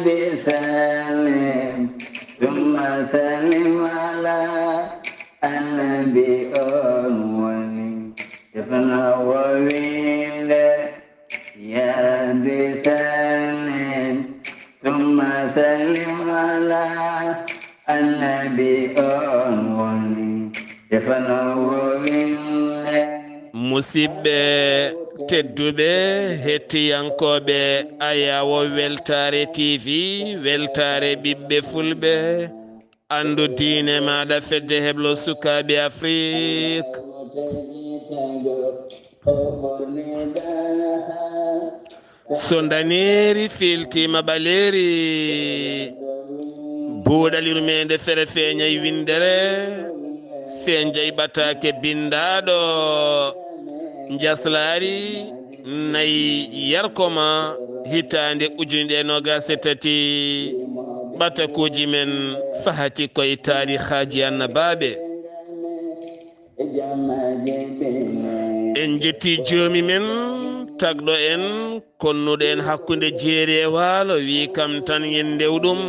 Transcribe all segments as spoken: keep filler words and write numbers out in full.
Salim, ثم سلم على النبي on woni. Ibn Wawinde, ya bi salim, ثم سلم على النبي on woni. Ibn Wawinde. Musidɓe tedduɓe, hettiyankooɓe Ayaawo Weltaare T V, weltaare ɓiɓɓe fulɓe, anndu diine maaɗa, fedde heblo sukaaɓe Afrik. So ndaneeri fiiltiima ɓaleeri, buuɗal yurmeende fere feeñay winndere, feeñay ɓataake binndaaɗo. Njaslaari nayi yarkoma hitaande ujunere e noogaas e tati, ɓatakuuji men fahati koye taarihaaji annabaaɓe. En njetti joomi men, tagɗo en, konnuɗo en hakkunde jeeri e waalo, wi kam tan yen ndew ɗum.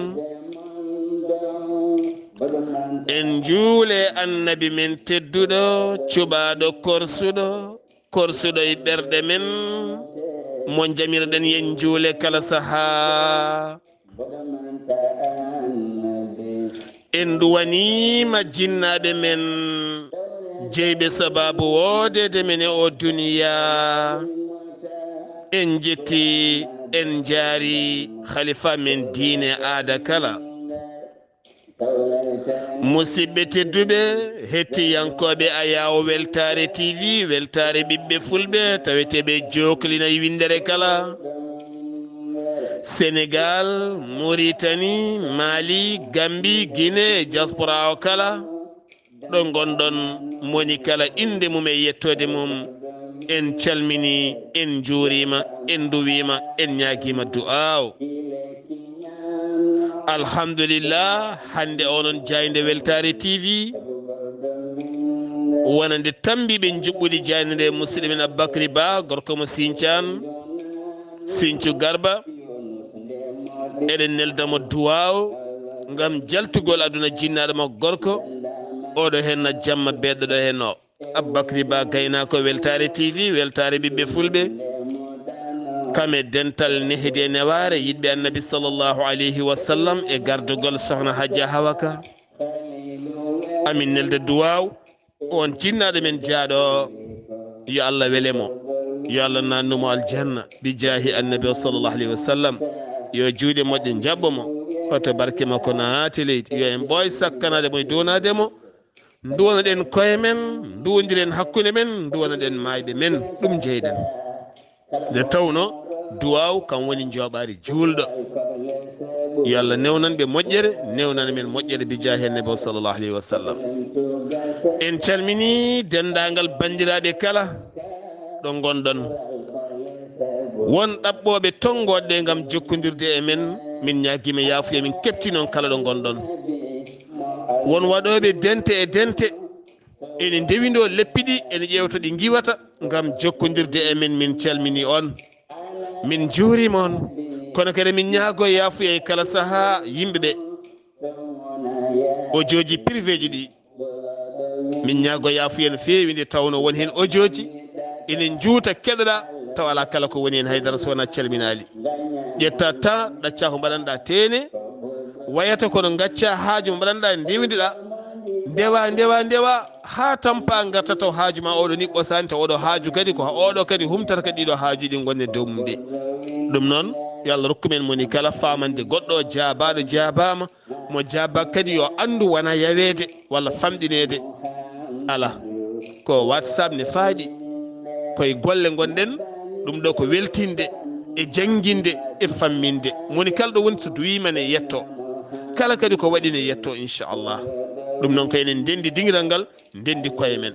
En njuule annabi men tedduɗo, cuɓaaɗo korsuɗo, korsuɗo e ɓerɗe men, mo jamirɗen yen njuule kala sahaa. En duwaniima jinnaaɓe men, jeyɓe sabaabu woodeede men e o duniya. En njetti, en njaari khalifa men diine aada kala. Musidɓe tedduɓe, hettiyankooɓe Ayaawo Weltaare T V, weltaare ɓiɓɓe fulɓe, taweteeɓe jooklina e winndere kala. Senegal, Mauritanie, Mali, Gambie, Guinée, diaspora o kala. Ɗo ngonɗon, moni kala innde mum e yettoode mum, en calmini, en njuuriima, en nduwiima, en ñaagiima du'aaw. Alhamdulillah, hannde onon jaaynde Weltaare T V, wonande tammbiiɓe njuɓɓudi jaaynde nde, musidɗo men Aboubacry Ba, gorko mo Sinthiane, Sinthiou Garba. Eɗen nelda mo duwaaw ngam jaltugol aduna jinnaaɗo makko gorko, oɗo heen na jamma beeɗo ɗo heen o. Aboubacry Ba, gaynaako Weltaare T V, weltaare ɓiɓɓe fulɓe. Kam e dental nehdi e newaare, yiɗɓe Annabi sallallahu alayhi wa sallam e gardugol Sohna Hajja Hawa Ka. Amin nelda duwaaw on jinnaaɗo men jaaɗo o, yo Allah wele mo, yo Allah naannu mo aljanna, bi jaahi Annabi o sallallahu alayhi wa sallam. Yo juuɗe moƴƴe njaɓɓo mo, hoto barke makko naati leydi. Yo en ɓooy sakkanaade mo e duwanaade mo. Nduwanaɗen koye men, nduwondiren hakkunde men, nduwanaɗen maayɓe men, ɗum jeyɗen. Nde tawno duwaaw kam woni njooɓaari juulɗo. Yo Allah newnan ɓe moƴƴere, newnan men moƴƴere bi jaahi Annabi o sallallahu alayhi wa sallam. En calmini denndaangal banndiraaɓe kala ɗo ngonɗon. Won ɗaɓɓooɓe tonngoode ngam jokkondirde e men, min ñaagiima yaafuya, min keɓti noon kala ɗo ngonɗon. Won waɗooɓe dente e dente, ene ndewindoo leppi ɗi, ene ƴeewta ɗi ngiwata ngam jokkondirde e men, min calmini on, min njuuriima on, kono kadi min ñaagoo yaafuya e kala sahaa yimɓe ɓe. Audio ji privé ji ɗi, min ñaagoo yaafuya no feewi, nde tawno won heen audio ji ene njuuta, keɗoɗaa, tawa alaa kala ko woni heen haydara so wonaa calminaali. Ƴetta tan, ɗaccaa ko mbaɗanɗaa teene, wayata kono ngaccaa haaju mo mbaɗanɗaa, ndewindiɗaa, ndewa, ndewa, ndewa, haa tampa ngarta taw haaju ma oɗo ni ɓosaani, taw oɗo haaju kadi ko oɗo kadi humtata kadi ɗiɗo haaju ɗi ngonɗen dow mum ɗi. Ɗum noon, yo Allah rokku men moni kala faamande goɗɗo o jaabaaɗo jaabaama, mo jaaba kadi yo anndu wona yaweede walla famɗineede. Alaa, ko WhatsApp ne faaɗi, koye golle ngonɗen, ɗum ɗo ko weltinde e jannginde e famminde. Moni kala ɗo woni so duwiima ne yetto, kala kadi ko waɗi ne yetto, inchallah. Ɗum noon ko enen ndenndi dingiral ngal, ndenndi koye men.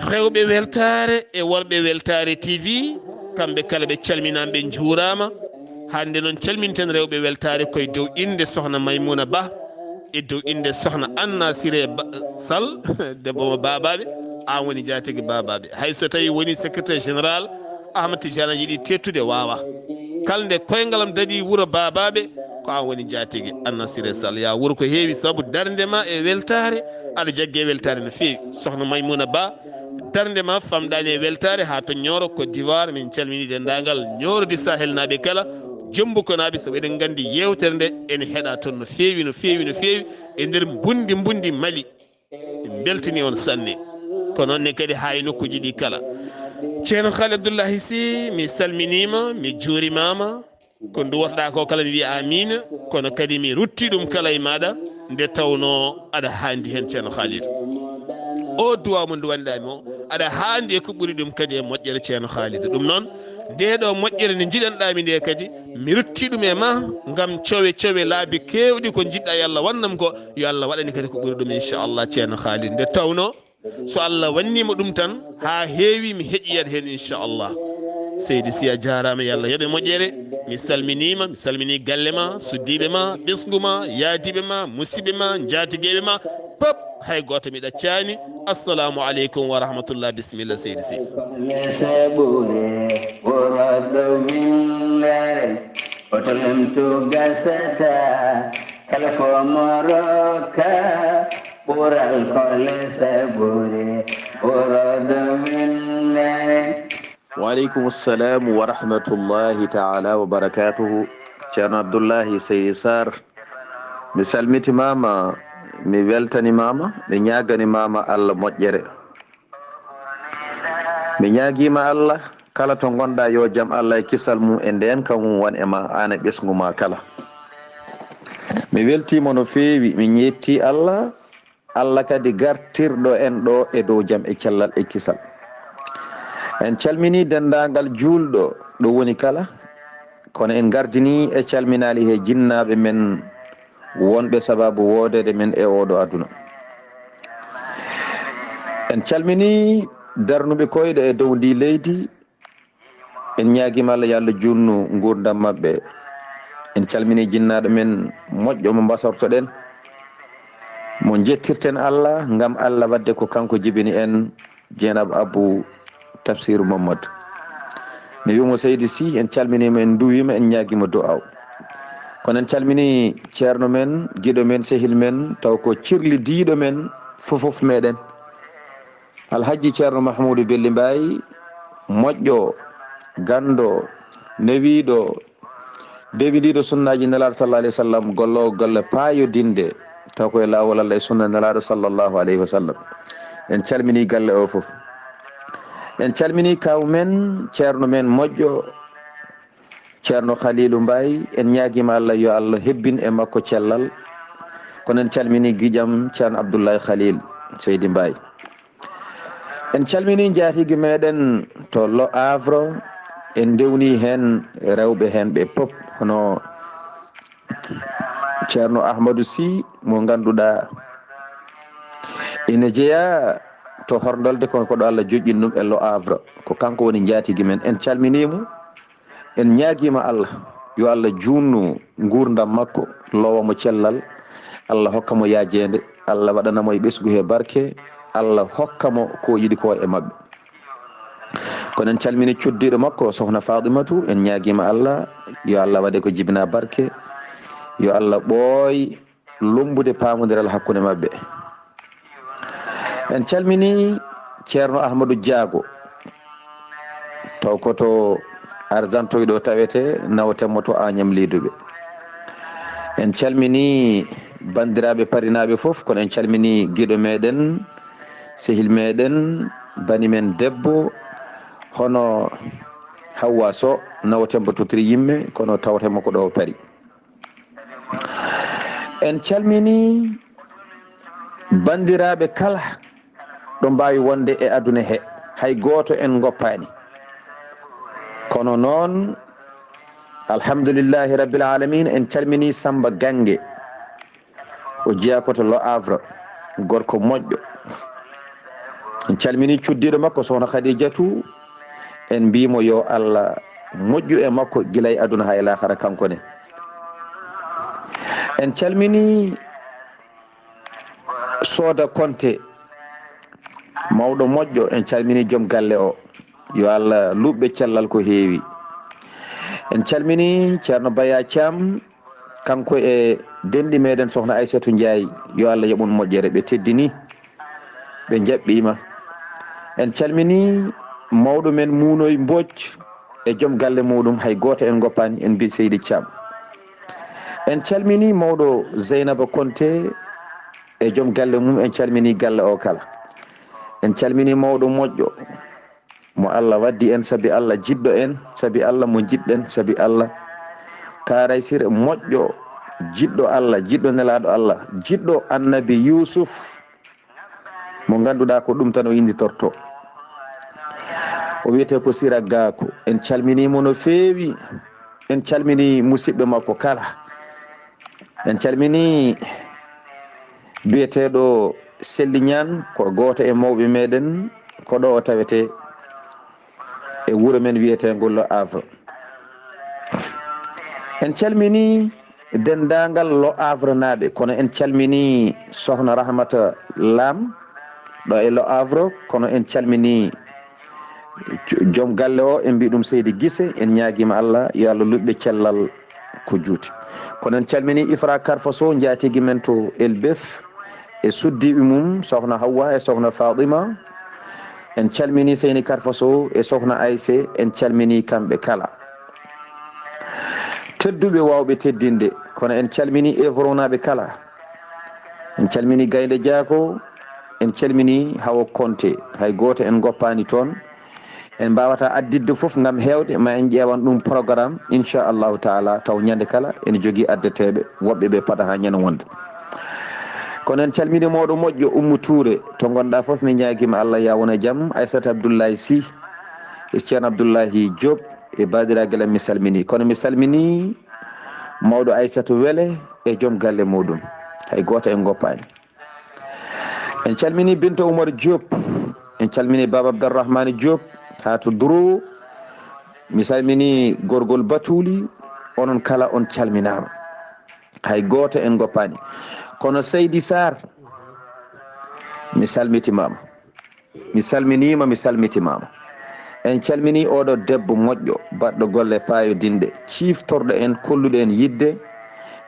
Rewɓe weltaare e worɓe weltaare T V, kamɓe kala ɓe calminaama, ɓe njuuraama. Hannde noon calminten rewɓe weltaare koye dow innde Sohna Maymuna Ba, e dow innde Sohna Anna Siré Ba, Sall, debbo mo Baabaaɓe, aan woni jaatigi Baabaaɓe. Hay so tawii woni secrétaire général, Ahmad Tidiane yiɗi teettude, waawaa. Kala nde koyngal am daɗi wuro Baabaaɓe, Ko an woni jaatigi Annasire Sall. Ya wuro ko heewi sabu darnde ma e weltaare, aɗa jagge weltaare no feewi. Sohna Maymuna Ba, darnde ma famɗani e weltaare haa to Nioro, Côte d'Ivoire. Min calmini denndaangal Nioro di Sahel naaɓe kala, Jombuko naaɓe, sabu eɗen nganndi yeewtere nde ene heɗa toon no feewi, no feewi, no feewi e nder mbundi, mbundi Mali. Min mbeltini on sanne. Ko noon ne kadi haa e nokkuuji ɗi kala. Ceerno Haali Abdullahi Si, mi salminiima, mi juurimaama. Ko nduwotoɗaa ko kala mi wiya amiin, kono kadi mi rutti ɗum kala e maaɗa, nde tawnoo aɗa haandi heen, Ceerno Haalidu. O duwaaw mo nduwanɗaa mi o, aɗa haandi e ko ɓuri ɗum kadi e moƴƴere, Ceerno Haalidu. Ɗum noon, ndee ɗoo moƴƴere nde njiɗanɗaa mi ndee kadi, mi rutti ɗum e ma ngam cowe cowe laabi keewɗi ko njiɗɗaa yo Allah wannam ko, yo Allah waɗani kadi ko ɓuri ɗum, inchallah, Ceerno Haalidu. Nde tawnoo, so Allah wanniima ɗum tan, haa heewi, mi heƴoyat heen, inchallah. Seydi Si, a jaaraama, yo Allah yoɓe moƴƴere. Mi salminiima, mi salminii galle ma, suddiiɓe ma, ɓesngu ma, yaadiiɓe ma, musiɓɓe ma, njaatigeeɓe ma, pop, hay gooto mi ɗaccaani. Assalamu aleykum wa rahmatullah. Bisimilla, Seydi Si. Ɓural kole sabure, ɓurodo winnere. Wa aleykum salam wa rahmatullahi taala wa barakatuhu. Ceerno Abdullahi Seydi Sarr, mi salmitimaama, mi weltanimaama, mi ñaagani maama Allah moƴƴere. Mi ñaagiima Allah, kala to ngonɗaa, yo jam Allah e kisal mum e ndeenka mum won e ma, aan e ɓesngu ma kala. Mi weltiima no feewi, mi ñeetti Allah, Allah kadi gartirɗo en ɗo e dow jam e cellal e kisal. En calminii denndaangal juulɗo ɗo woni kala, kono en ngardinii e calminaali he jinnaaɓe men wonɓe sababu woodeede men e ooɗo aduna. En calminii darnuɓe koyɗe e dow ndi leydi. En ñaagiima Allah, yo Allah juutnu nguurndam maɓɓe. En calminii jinnaaɗo men moƴƴo mo mbasortoɗen, mo njettirten Allah ngam Allah waɗde ko kanko jibini en, Jeenab Abbu Tafsiru Mammadu. Mi wi'umo Seydi Si, en calminiima, en nduwiima, en ñaagiima du'aaw. Kono en calminii ceerno men, giɗo men, sehil men, taw ko cirlidiiɗo men fofof meɗen. Alhaji Ceerno Mahmuudu Belli Mbaay, moƴƴo, ganndo, newiiɗo, dewindiiɗo sunnaaji Nelaaɗo sallallahu alayhi wa sallam, golloowo golle paayodinɗe, taw ko e laawol Allah e sunna Nelaaɗo sallallahu alayhi wa sallam. En calminii galle o fof. En calminii kaaw men, ceerno men moƴƴo, Ceerno Khaliilu Mbaay, en ñaagiima Allah, yo Allah hebbin e makko cellal. Kono en calminii giƴam Ceerno Abdullahi Khaliil Seydi Mbaay. En calminii njaatigi meɗen to Le Havre, en ndewnii heen rewɓe heen ɓe pop, hono Ceerno Ahmadu Si mo ngannduɗaa ina jeyaa to Horndolde, kono ko ɗo Allah joƴƴini ɗum e Le Havre. Ko kanko woni njaatigi men. En calminii mo, en ñaagiima Allah, yo Allah juutnu nguurndam makko, lowa mo cellal, Allah hokka mo yaajeende, Allah waɗana mo e ɓesngu he barke, Allah hokka mo ko o yiɗi ko e maɓɓe. Kono en calminii cuddiiɗo makko, Sohna Fatimatu, en ñaagiima Allah, yo Allah waɗe ko jibinaa barke, yo Allah ɓooy lummbude paamondiral hakkunde maɓɓe. En calminii Ceerno Ahmadu Jaago, taw ko to Argenteuil ɗo tawetee, nawaten mo to Agnam Liiduɓe. En calminii banndiraaɓe Parinaaɓe fof, kono en calminii giɗo meɗen, sehil meɗen, bani men debbo, hono Hawwa Sow, nawaten mo to Triyimɓe, kono tawaten mo ko ɗo Pari. En calminii banndiraaɓe kala ɗo mbaawi wonde e aduna he, hay gooto en ngoppaani. Kono noon, alhamdulillahi rabbil alamin, en calminii Samba Gange. O jeyaa ko to Le Havre, gorko moƴƴo. En calminii cuddiiɗo makko, Sohna Khadijatu. En mbii mo yo Allah moƴƴu e makko gila e aduna haa e laakara kanko ne. En calminii Sooda Konte, mawɗo moƴƴo. En calminii joom galle o, yo Allah luɓɓe cellal ko heewi. En calminii Ceerno Baya Caam, kanko e denɗi meɗen sokhna Aysatu Njaay, yo Allah yoɓ on moƴƴere, ɓe teddini, ɓe njaɓɓiima. En calminii mawɗo men Muunoy Mbooc e joom galle muuɗum, hay gooto en ngoppaani, en mbii Seydi Caam. En calminii mawɗo Zeynaba Konte e joom galle mum, en calminii galle o kala. En calminii mawɗo moƴƴo mo Allah waddi en, sabi Allah jiɗɗo en, sabi Allah mo jiɗɗen, sabi Allah Kaaraysir moƴƴo, jiɗɗo Allah, jiɗɗo Nelaaɗo Allah, jiɗɗo Annabi Yuusuf, mo ngannduɗaa ko ɗum tan o innditorto. O wiyetee ko Sira Gaaku. En calminii mo no feewi. En calminii musidɓe makko kala. En calminii biyeteeɗo Selli Ñaan, ko gooto e mawɓe meɗen, ko ɗo o tawetee e wuro men wiyeteengol Le Havre. En calminii denndaangal Le Havre naaɓe, kono en calminii sokhna Rahmata Lam ɗo e Le Havre, kono en calminii joom galle o, en mbii ɗum Seydi Gise, en ñaagiima Allah yo Allah luɓɓe cellal ko juuti. Kono en calminii Ifra Karfa Sow, njaatigi men to Elbef, e suddiiɓe mum, sokhna Hawwa e sokhna Fatima. En calminii Seyni Karfa Sow e sokhna Ayse, en calminii kamɓe kala. Tedduɓe waawɓe teddinde, kono en calminii Evronaaɓe kala. En calminii Gaynde Jaako, en calminii Hawa Konte, hay gooto en ngoppaani toon. En mbaawataa additde fof ngam heewde, ma en ƴeewan ɗum programme, inchallahu taala, taw ñande kala ene jogii addeteeɓe, woɓɓe ɓe paɗa haa ñande wonde. Kono en calminii mawɗo moƴƴo Ummu Tuure, to ngonɗaa fof mi ñaagiima Allah ya won e jam, Aysata Abdullahi Sy, e Ceerno Abdullahi Diop, e baadiraagal am mi salminii. Kono mi salminii mawɗo Aysata Wele e joom galle muuɗum, hay gooto en ngoppaani. En calminii Binta Umar Diop, en calminii Baaba Abdarrahmani Diop, haa to Duro. Mi salminii gorgol Batuli, onon kala on calminaama. Hay gooto en ngoppaani. Kono Seydi Sarr, mi salmitimaama. Mi salminiima, mi salmitimaama. En calminii oɗo debbo moƴƴo, baɗɗo golle paayodinɗe, ciiftorɗo en, kolluɗo en yiɗde,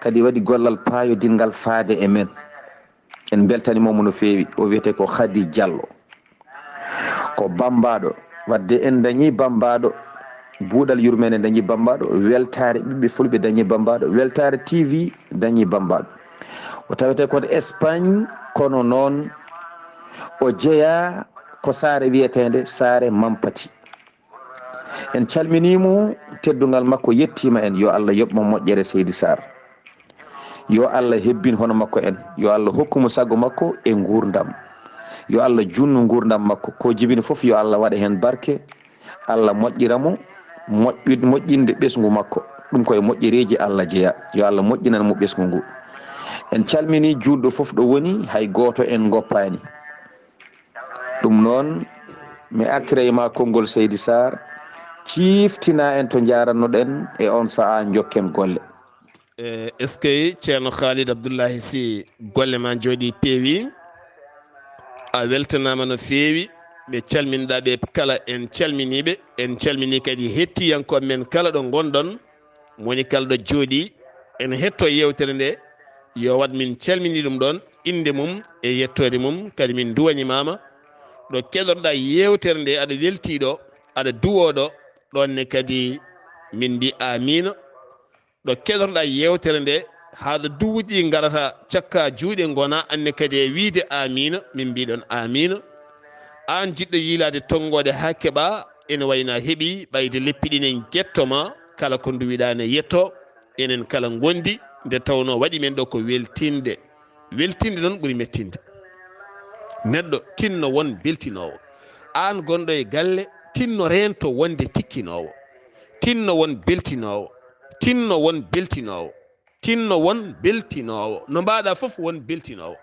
kadi waɗi gollal paayodinngal faade e men. En mbeltaniima mo no feewi. O wiyetee ko Khady Diallo. Ko Bammbaaɗo. Waɗde en ndañii Bammbaaɗo. Buuɗal yurmeende dañii Bammbaaɗo. Weltaare ɓiɓɓe Fulɓe dañii Bammbaaɗo. Weltaare T V dañii Bammbaaɗo. O tawetee ko to Espagne, kono noon o jeyaa ko saare wiyeteende Saare Mampati. En calminii mo, teddungal makko yettiima en. Yo Allah yoɓ mo moƴƴere, Seydi Sarr. Yo Allah hebbin hono makko en. Yo Allah hokku mo sago makko e nguurndam. Yo Allah juutnu nguurndam makko. Ko jibini fof, yo Allah waɗa heen barke. Allah moƴƴira mo, moƴƴi-, moƴƴinde ɓesngu makko. Ɗum ko e moƴƴereeji Allah jeyaa. Yo Allah moƴƴinan mo ɓesngu ngu. En calminii juulɗo fof ɗo woni, hay gooto en ngoppaani. Ɗum noon, mi artira e ma konngol, Seydi Sarr, ciiftina en to njaarannoɗen e on sahaa, njokken golle. E, eskey, Ceerno Khalid Abdullahi Sy, golle ma njooɗii, peewi. A weltanaama no feewi. Ɓe calminɗa ɓe kala, en calminii ɓe. En calminii kadi hettiyankooɓe men kala ɗo ngonɗon, mo woni kala ɗo jooɗii. En hetto yeewtere nde, yo waɗ min calminii ɗum ɗoon, innde mum e yettoode mum, kadi min nduwanimaama. Ɗo keɗotoɗaa yeewtere nde, aɗa weltii ɗo, aɗa duwoo ɗo, ɗoon ne kadi min mbii aamiina. Ɗo keɗotoɗaa yeewtere nde, haa ɗo duwuuji ɗi ngarata cakka juuɗe, ngona anne kadi e wiyde aamiina, min mbiɗon aamiina. Aan jiɗɗo yiilaade tonngoode haa keɓa, ene wayna heɓi ɓayde leppi ɗi ne njetto ma, kala ko nduwiɗaa ne yetto, enen kala ngondi, nde tawnoo waɗi men ɗo ko weltinde. Weltinde noon ɓuri mettinde. Neɗɗo tinno won beltinoowo. Aan gonɗo e galle, tinno reento wonde tikkinoowo. Tinno won beltinoowo. Tinno won beltinoowo. Tinno won beltinoowo. No mbaɗa fof won beltinoowo.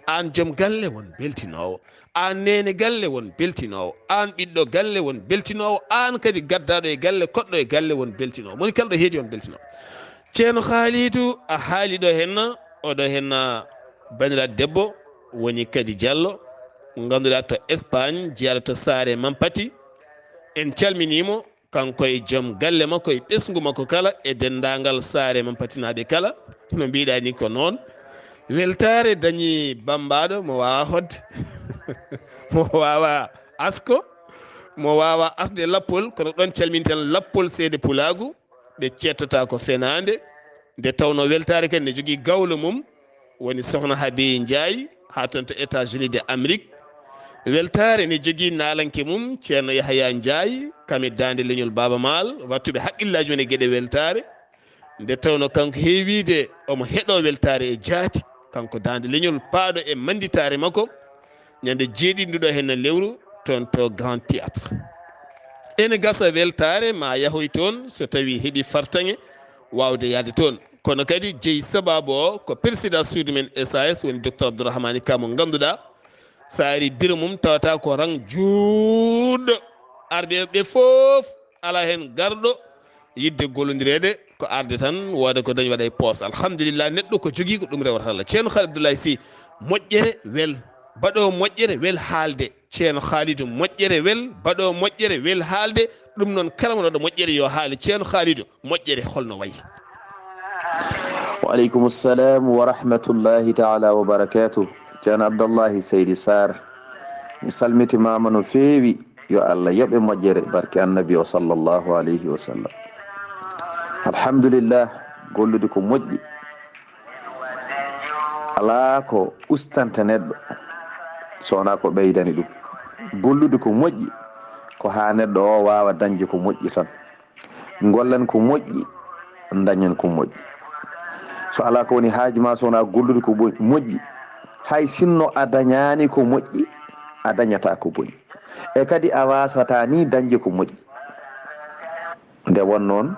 Aan joom galle won beltinoowo. Aan neene galle won beltinoowo. Aan ɓiɗɗo galle won beltinoowo. Aan kadi gaddaɗo e galle, koɗɗo e galle won beltinoowo. Moni kala ɗo heedi won beltinoowo. Ceerno Khalidou, a haali ɗo henna, oɗo henna bandiraaɗo debbo woni Kadi Diallo, ngannduɗaa to Espagne, jeyaaɗo to Saare Mampati. En calminii mo, kanko e joom galle makko e ɓesngu makko kala, e denndaangal Saare Mampatinaaɓe kala. No mbiɗa ni ko noon. Weltaare dañi bambaɗo mo wawa hodde, mo wawa asko, mo wawa arde lappol, kono ɗon calminten lappol seede pulagu. Ɓe cettata ko fenaande. Nde tawno weltaare kadi ne jogii gawlo mum, woni Sohna Habi Ndiaye, haa toon to États-Unis de Amérique. Weltaare ne jogii naalanke mum, Ceerno Yahaya Ndiaye, kam e Daande Leñol Baaba Maal, wattuɓe haqqillaaji mum e geɗe weltaare. Nde tawno kanko heewiide omo heɗoo weltaare e jaati, kanko Daande Leñol paaɗo e mannditaare makko, ñande jeeɗiɗi nduɗo heen lewru, toon to Grand Théâtre. Ene gasa weltaare ma yahoy toon so tawi heɓi fartaŋe waawde yahde toon. Kono kadi jeyi sabaabu o ko président suudu men S A S, woni Docteur Abdourahmani Ka mo ngannduɗaa, so ari biro mum tawata ko rang juutɗo. Arɓe ɓe fof alaa heen garɗo yiɗde gollondireede, ko arde tan wooda ko dañi waɗa e poos. Alhamdulillah, neɗɗo ko jogii ko ɗum rewata Allah. Ceerno Khalid Abdoulaye Sy, moƴƴere wel, baɗo moƴƴere wel haalde. Ceerno Khalidou, moƴƴere wel, baɗo moƴƴere wel haalde. Ɗum noon, kala mo waɗa moƴƴere yo haale. Ceerno Khalidou, moƴƴere holno wayi? Wa aleykum salam wa rahmatullahi taala wa barakatuh. Ceerno Abdallahi Seydi Sarr, mi salmitimama no feewi. Yo Allah yoɓe moƴƴere barke annabi o sallallahu alayhi wa sallam. Alhamdulillah, gollude ko moƴƴi. Alaa ko ustata neɗɗo so wonaa ko ɓeydani ɗum. Gollude ko moƴƴi, ko haa neɗɗo o waawa dañde ko moƴƴi tan. Ngollen ko moƴƴi, dañen ko moƴƴi. So alaa ko woni haaju ma so wonaa gollude ko ɓo-, moƴƴi, hay sinno a dañaani ko moƴƴi, a dañataa ko boni. E kadi a waasataa ni dañde ko moƴƴi. Nde won noon,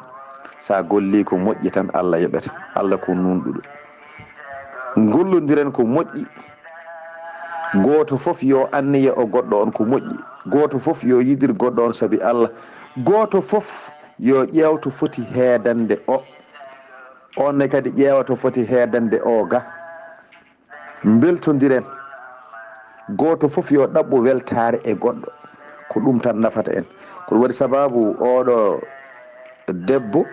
so a gollii ko moƴƴi tan, Allah yoɓete. Allah ko nuunɗuɗo. Ngollondiren ko moƴƴi. Gooto fof yo anniya o goɗɗo on ko moƴƴi. Gooto fof yo yiɗir goɗɗo on sabi Allah. Gooto fof yo ƴeew to foti heedande o. On ne kadi ƴeewa to foti heedande o ga. Mbeltondiren. Gooto fof yo ɗaɓɓu weltaare e goɗɗo. Ko ɗum tan nafata en. Ko ɗum waɗi sabaabu oɗo debbo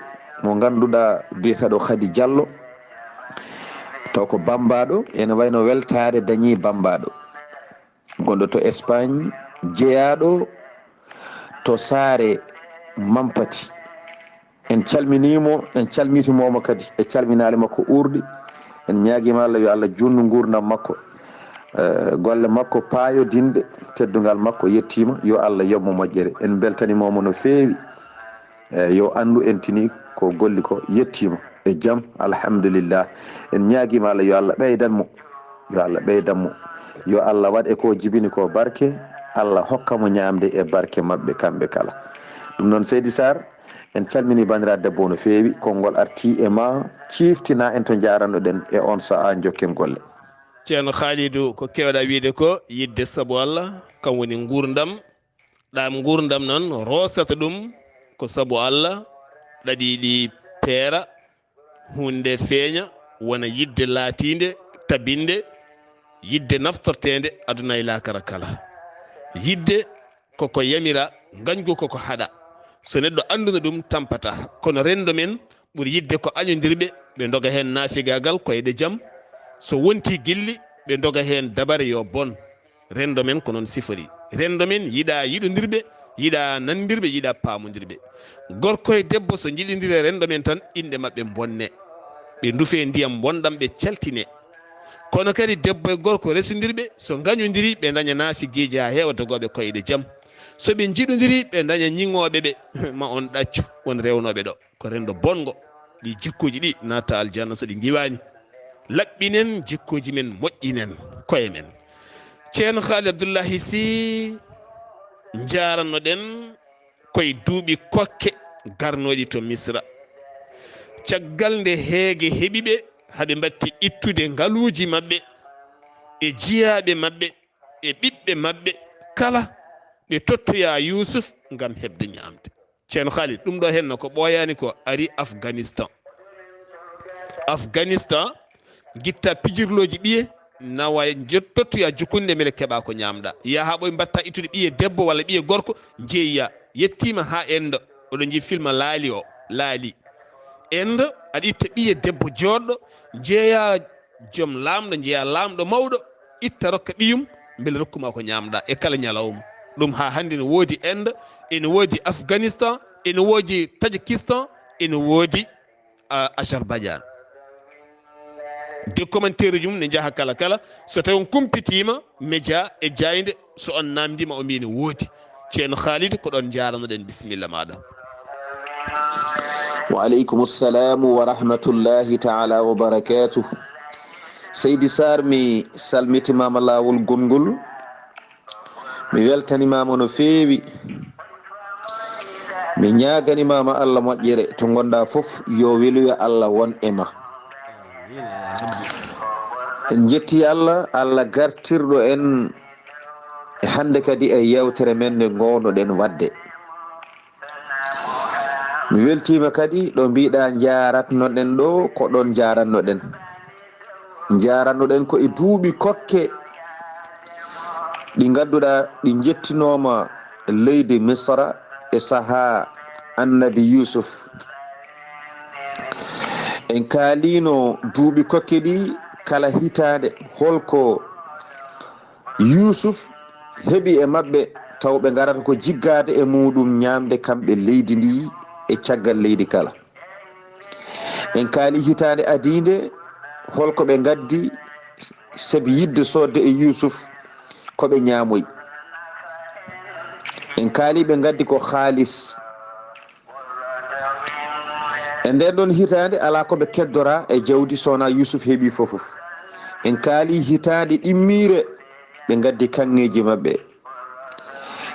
mo ngannduɗaa biyeteeɗo Khady Diallo, taw ko Bambaɗo, ene wayno weltaare dañi Bambaɗo. Gonɗo to Espagne, jeyaaɗo to saare Mampati. En calminiimo, en calmitimooma kadi e calminaali makko uurɗi. En ñaagiima Allah yo Allah juutnu nguurndam makko. Eh, golle makko paayodinɗe, teddungal makko yettiima, yo Allah yoɓ mo moƴƴere. En mbeltaniimooma no feewi. Eh, yo anndu en tini ko golli ko yettiima e jam, alhamdulillah. En ñaagiima Allah yo Allah ɓeydan mo, yo Allah ɓeydan mo. Yo Allah waɗ e ko jibini ko barke, Allah hokka mo ñaamde e barke maɓɓe kamɓe kala. Ɗum noon, Seydi Sarr, en calminii banndiraaɗo debbo no feewi. Konngol artii e ma, ciiftinaa en to njaaranno-ɗen e oon sahaa, njokken golle. Ceerno Khalidou, ko keewɗaa wiyde ko yiɗde sabu Allah, kam woni nguurndam. Ɗam nguurndam noon roosata ɗum ko sabu Allah, ɗaɗi ɗi peera, huunde feeña, wona yiɗde laatiinde, tabinde, yiɗde naftorteende aduna e laakara kala. Yiɗde koko yamira, ngañgu koko haɗa. So neɗɗo annduno ɗum, tampata. Kono renndo men ɓuri yiɗde ko añondirɓe, ɓe ndoga heen naafigaagal koyɗe jam. So wontii gilli, ɓe ndoga heen dabare yo bon. Renndo men ko noon sifori. Renndo men yiɗaa yiɗondirɓe, yiɗaa nandirɓe, yiɗaa paamondirɓe. Gorko e debbo so njiɗondiri e renndo men tan, inɗe maɓɓe mbonne. Ɓe ndufee ndiyam mbonɗam, ɓe caltine. Kono kadi debbo e gorko resondirɓe, so ngañondiri, ɓe ndaña naafigiiji haa heewa dogooɓe koyɗe jam. So ɓe njiɗondiri, ɓe ndaña ñiŋooɓe ɓe, ma on ɗaccu, won rewnooɓe ɗo. Ko renndo bonngo. Ɗi jikkuuji ɗi naata aljanna so ɗi ngiwaani. Laɓɓinen jikkuuji men, moƴƴinen koye men. Ceerno Khalid Abdullahi Sy, njaaranno-ɗen koye duuɓi kokke garnooɗi to Misra. Caggal nde heege heɓi ɓe, haɓe mbatti ittude ngaluuji maɓɓe e jiyaaɓe maɓɓe e ɓiɓɓe maɓɓe kala, ɓe tottoya Yuusuf ngam heɓde ñaamde. Ceerno Khalid, ɗum ɗo henno ko ɓooyaani ko ari Afghanistan. Afghanistan, ngitta pijirlooji ɓiye, nawa je-, tottoya jukunde mbele keɓa ko ñaamɗa. Yaha ɓoy mbatta ittude ɓiye debbo walla ɓiye gorko, njeeya, yettiima haa endo. Oɗon njii filma Laali o, Laali. Inde, aɗa itta ɓiye debbo jooɗɗo, njeeya joom laamɗo, njeeya laamɗo mawɗo, itta rokka ɓiyum, mbele rokkuma ko ñaamɗa e kala ñalawma. Ɗum haa hannde ne woodi Inde, ene woodi Afghanistan, ene woodi Tajikistan, ene woodi, ah, Azerbaijan. De commentaire ji mum ne njaha kala kala. So tawi on kumpitiima média e jaaynde, so on naamndiima, o mbiyi ne woodi. Ceerno Khalid, ko ɗoon njaaranoɗen, bisimilla maaɗa. Wa aleykum salaam wa rahmatullahi taala wa barakatuh. Seydi Sarr, mi salmitimaama laawol gonngol. Mi weltanimaama no feewi. Mi ñaaganimaama Allah moƴƴere to ngonɗa fof, yo weluya Allah won e ma. En njetti Allah, Allah gartirɗo en e hannde kadi e yewtere men nde ngownoɗen waɗde. Mi weltiima kadi ɗo mbiɗa njaaratnoɗen ɗo, ko ɗoon njaaratnoɗen. Njaaratnoɗen ko e duuɓi kokke ɗi ngannduɗaa ɗi njettinooma leydi Misra e sahaa Annabi Yuusuf. En kaaliino duuɓi kokke ɗi, kala hitaande holko Yuusuf heɓi e maɓɓe, taw ɓe ngarata ko jiggaade e muuɗum ñaamde kamɓe leydi ndi e caggal leydi kala. En kaali hitaande adiinde, holko ɓe ngaddi sabi yiɗde soodde e Yuusuf ko ɓe ñaamoyi. En kaali ɓe ngaddi ko haalis. E nden ɗon hitaande, alaa ko ɓe keddora e jawdi so wonaa Yuusuf heɓi fof. En kaali hitaande ɗimmiire, ɓe ngaddi kaŋŋeeji maɓɓe.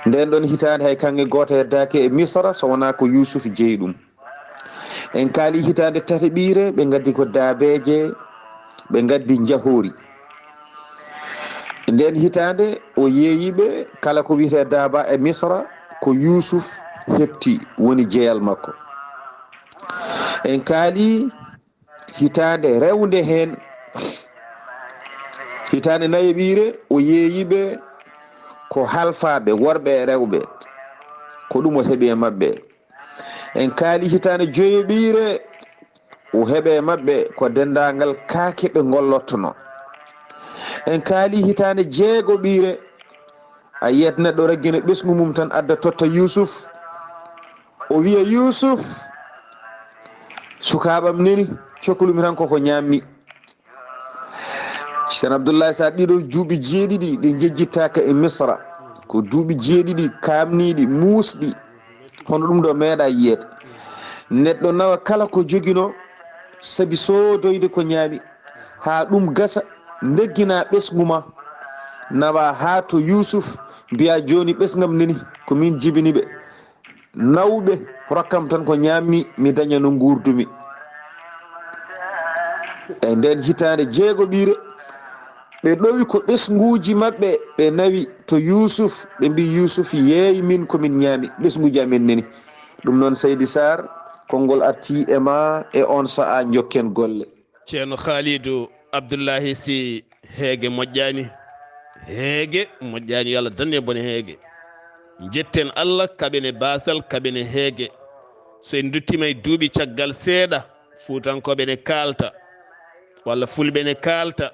Nden ɗon hitaande, hay kaŋŋe gooto heddaaki e Misra so wonaa ko Yuusuf jeyi ɗum. En kaali hitaande tataɓiire, ɓe ngaddi ko daabeeje, ɓe ngaddi njahoori. Nden hitaande, o yeeyi ɓe, kala ko wiyetee daaba e Misra, ko Yuusuf heɓti, woni jeyal makko. En kaali hitaande rewnde heen, hitaande nayaɓiire, o yeeyi ɓe ko halfaaɓe, worɓe e rewɓe, ko ɗum o heɓi e maɓɓe. En kaali hitaande joyoɓiire, o heɓe e maɓɓe ko denndaangal kaake ɓe ngollottono. En kaali hitaande jeegoɓiire, a yiyat neɗɗo raggina ɓesngu mum tan adda totta Yuusuf. O wiya, "Yuusuf, sukaaɓam neni, cokkulumi tan koko ñaammi." Ceerno Abdullahi Sarr, ɗiɗo duuɓi jeeɗiɗi ɗi njejjittaaka e Misra, ko duuɓi jeeɗiɗi kaamniiɗi, muusɗi, hono ɗum ɗo meeɗa yiyeede. Neɗɗo nawa kala ko jogino, sabi soodoyde ko ñaami, haa ɗum gasa, ndeggina ɓesngu ma, nawa haa to Yuusuf, mbiya, "Jooni ɓesngam neni, ko min jibini ɓe." Nawɓe rokkam tan ko ñaammi, mi daña no nguurdumi. E nden hitaande jeegoɓiire, ɓe ɗowi ko ɓesnguuji maɓɓe, ɓe nawi to Yuusuf, ɓe mbi, "Yuusuf, yeey min ko min ñaami, ɓesnguuji amen neni." Ɗum noon, Seydi Sarr, konngol arti e ma e on sa'a, njokken golle. Ceerno Khalidou Abdoulahi Sy, heege moƴƴaani. Heege moƴƴaani, yo Allah danne bone heege. Njetten Allah, kaɓene baasal, kaɓene heege. So en nduttiima e duuɓi caggal seeɗa, Fuutankooɓe ne kaalta, walla Fulɓe ne kaalta,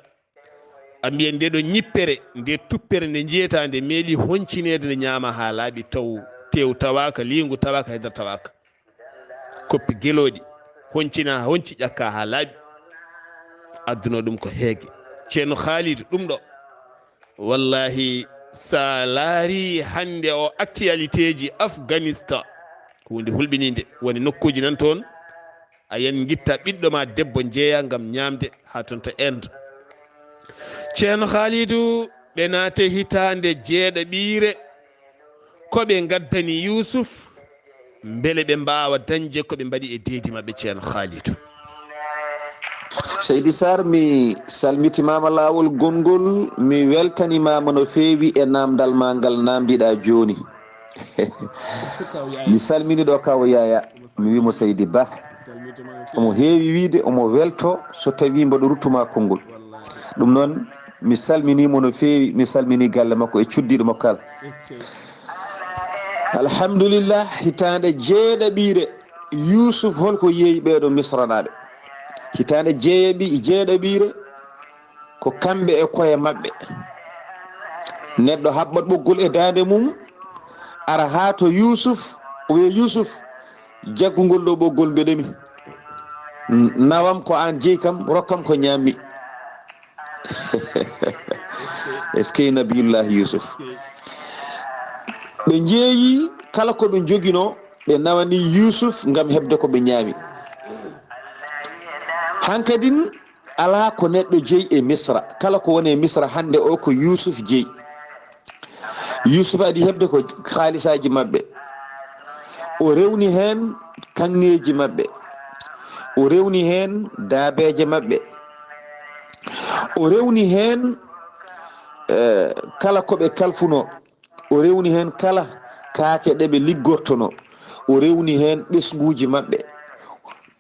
a mbiya nde ɗo ñippere, nde tuppere, nde njeetaa, nde meeli honcineede, nde ñaama haa laaɓi, taw teew tawaaka, liingu tawaaka, haydara tawaaka. Koppi gelooɗi, honcina, honci ƴakka haa laaɓi. Adduno ɗum ko heege. Ceerno Khalidou, ɗum ɗo, wallahi, sa laari hannde o actualité ji Afghanistan, ko huunde hulɓiniinde. Woni nokkuuji nan toon, a yan ngitta ɓiɗɗo ma debbo njeeya ngam ñaamde haa toon to Inde. Ceerno Khalidou, ɓe naate hitaande jeeɗaɓiire, ko ɓe ngaddani Yuusuf, mbele ɓe mbaawa dañde ko ɓe mbaɗi e deedi maɓɓe, Ceerno Khalidou? Seydi Sarr, mi salmitimaama laawol gonngol, mi weltanimaama no feewi e naamndal ma ngal naamndiɗaa jooni. Mi salmini ɗo kaw Yaya, mi wiimo Seydi Ba. Omo heewi wiide, omo welto so tawi mboɗo ruttuma konngol. Ɗum noon, mi salminimo no feewi, mi salmini galle makko e cuddiiɗo makko kala. Alhamdulillah, hitaande jeeɗaɓiire. Yuusuf, holko yeeyi ɓeeɗo Misranaaɓe? Hitaande jeeyaɓi-, jeeɗaɓiire, ko kamɓe e koye maɓɓe. Neɗɗo haɓɓat ɓoggol e daande mum, ara haa to Yuusuf, o wiya, "Yuusuf, jaggu ngol ɗo ɓoggol mbeɗemi. Nawam ko aan jeyi kam, rokkam ko ñaammi." Est-ce que Nabiyullahi Yuusuf? Ɓe njeeyi kala ko ɓe njoginoo, ɓe nawani Yuusuf ngam heɓde ko ɓe ñaami. Hankadin, alaa ko neɗɗo jeyi e Misra. Kala ko woni e Misra hannde o, ko Yuusuf jeyi. Yuusuf adi heɓde ko haalisaaji maɓɓe. O rewni heen kaŋŋeeji maɓɓe. O rewni heen daabeeje maɓɓe. O rewni heen, eh, kala ko ɓe kalfunoo. O rewni heen kala kaake ɗe ɓe liggortonoo. O rewni heen ɓesnguuji maɓɓe.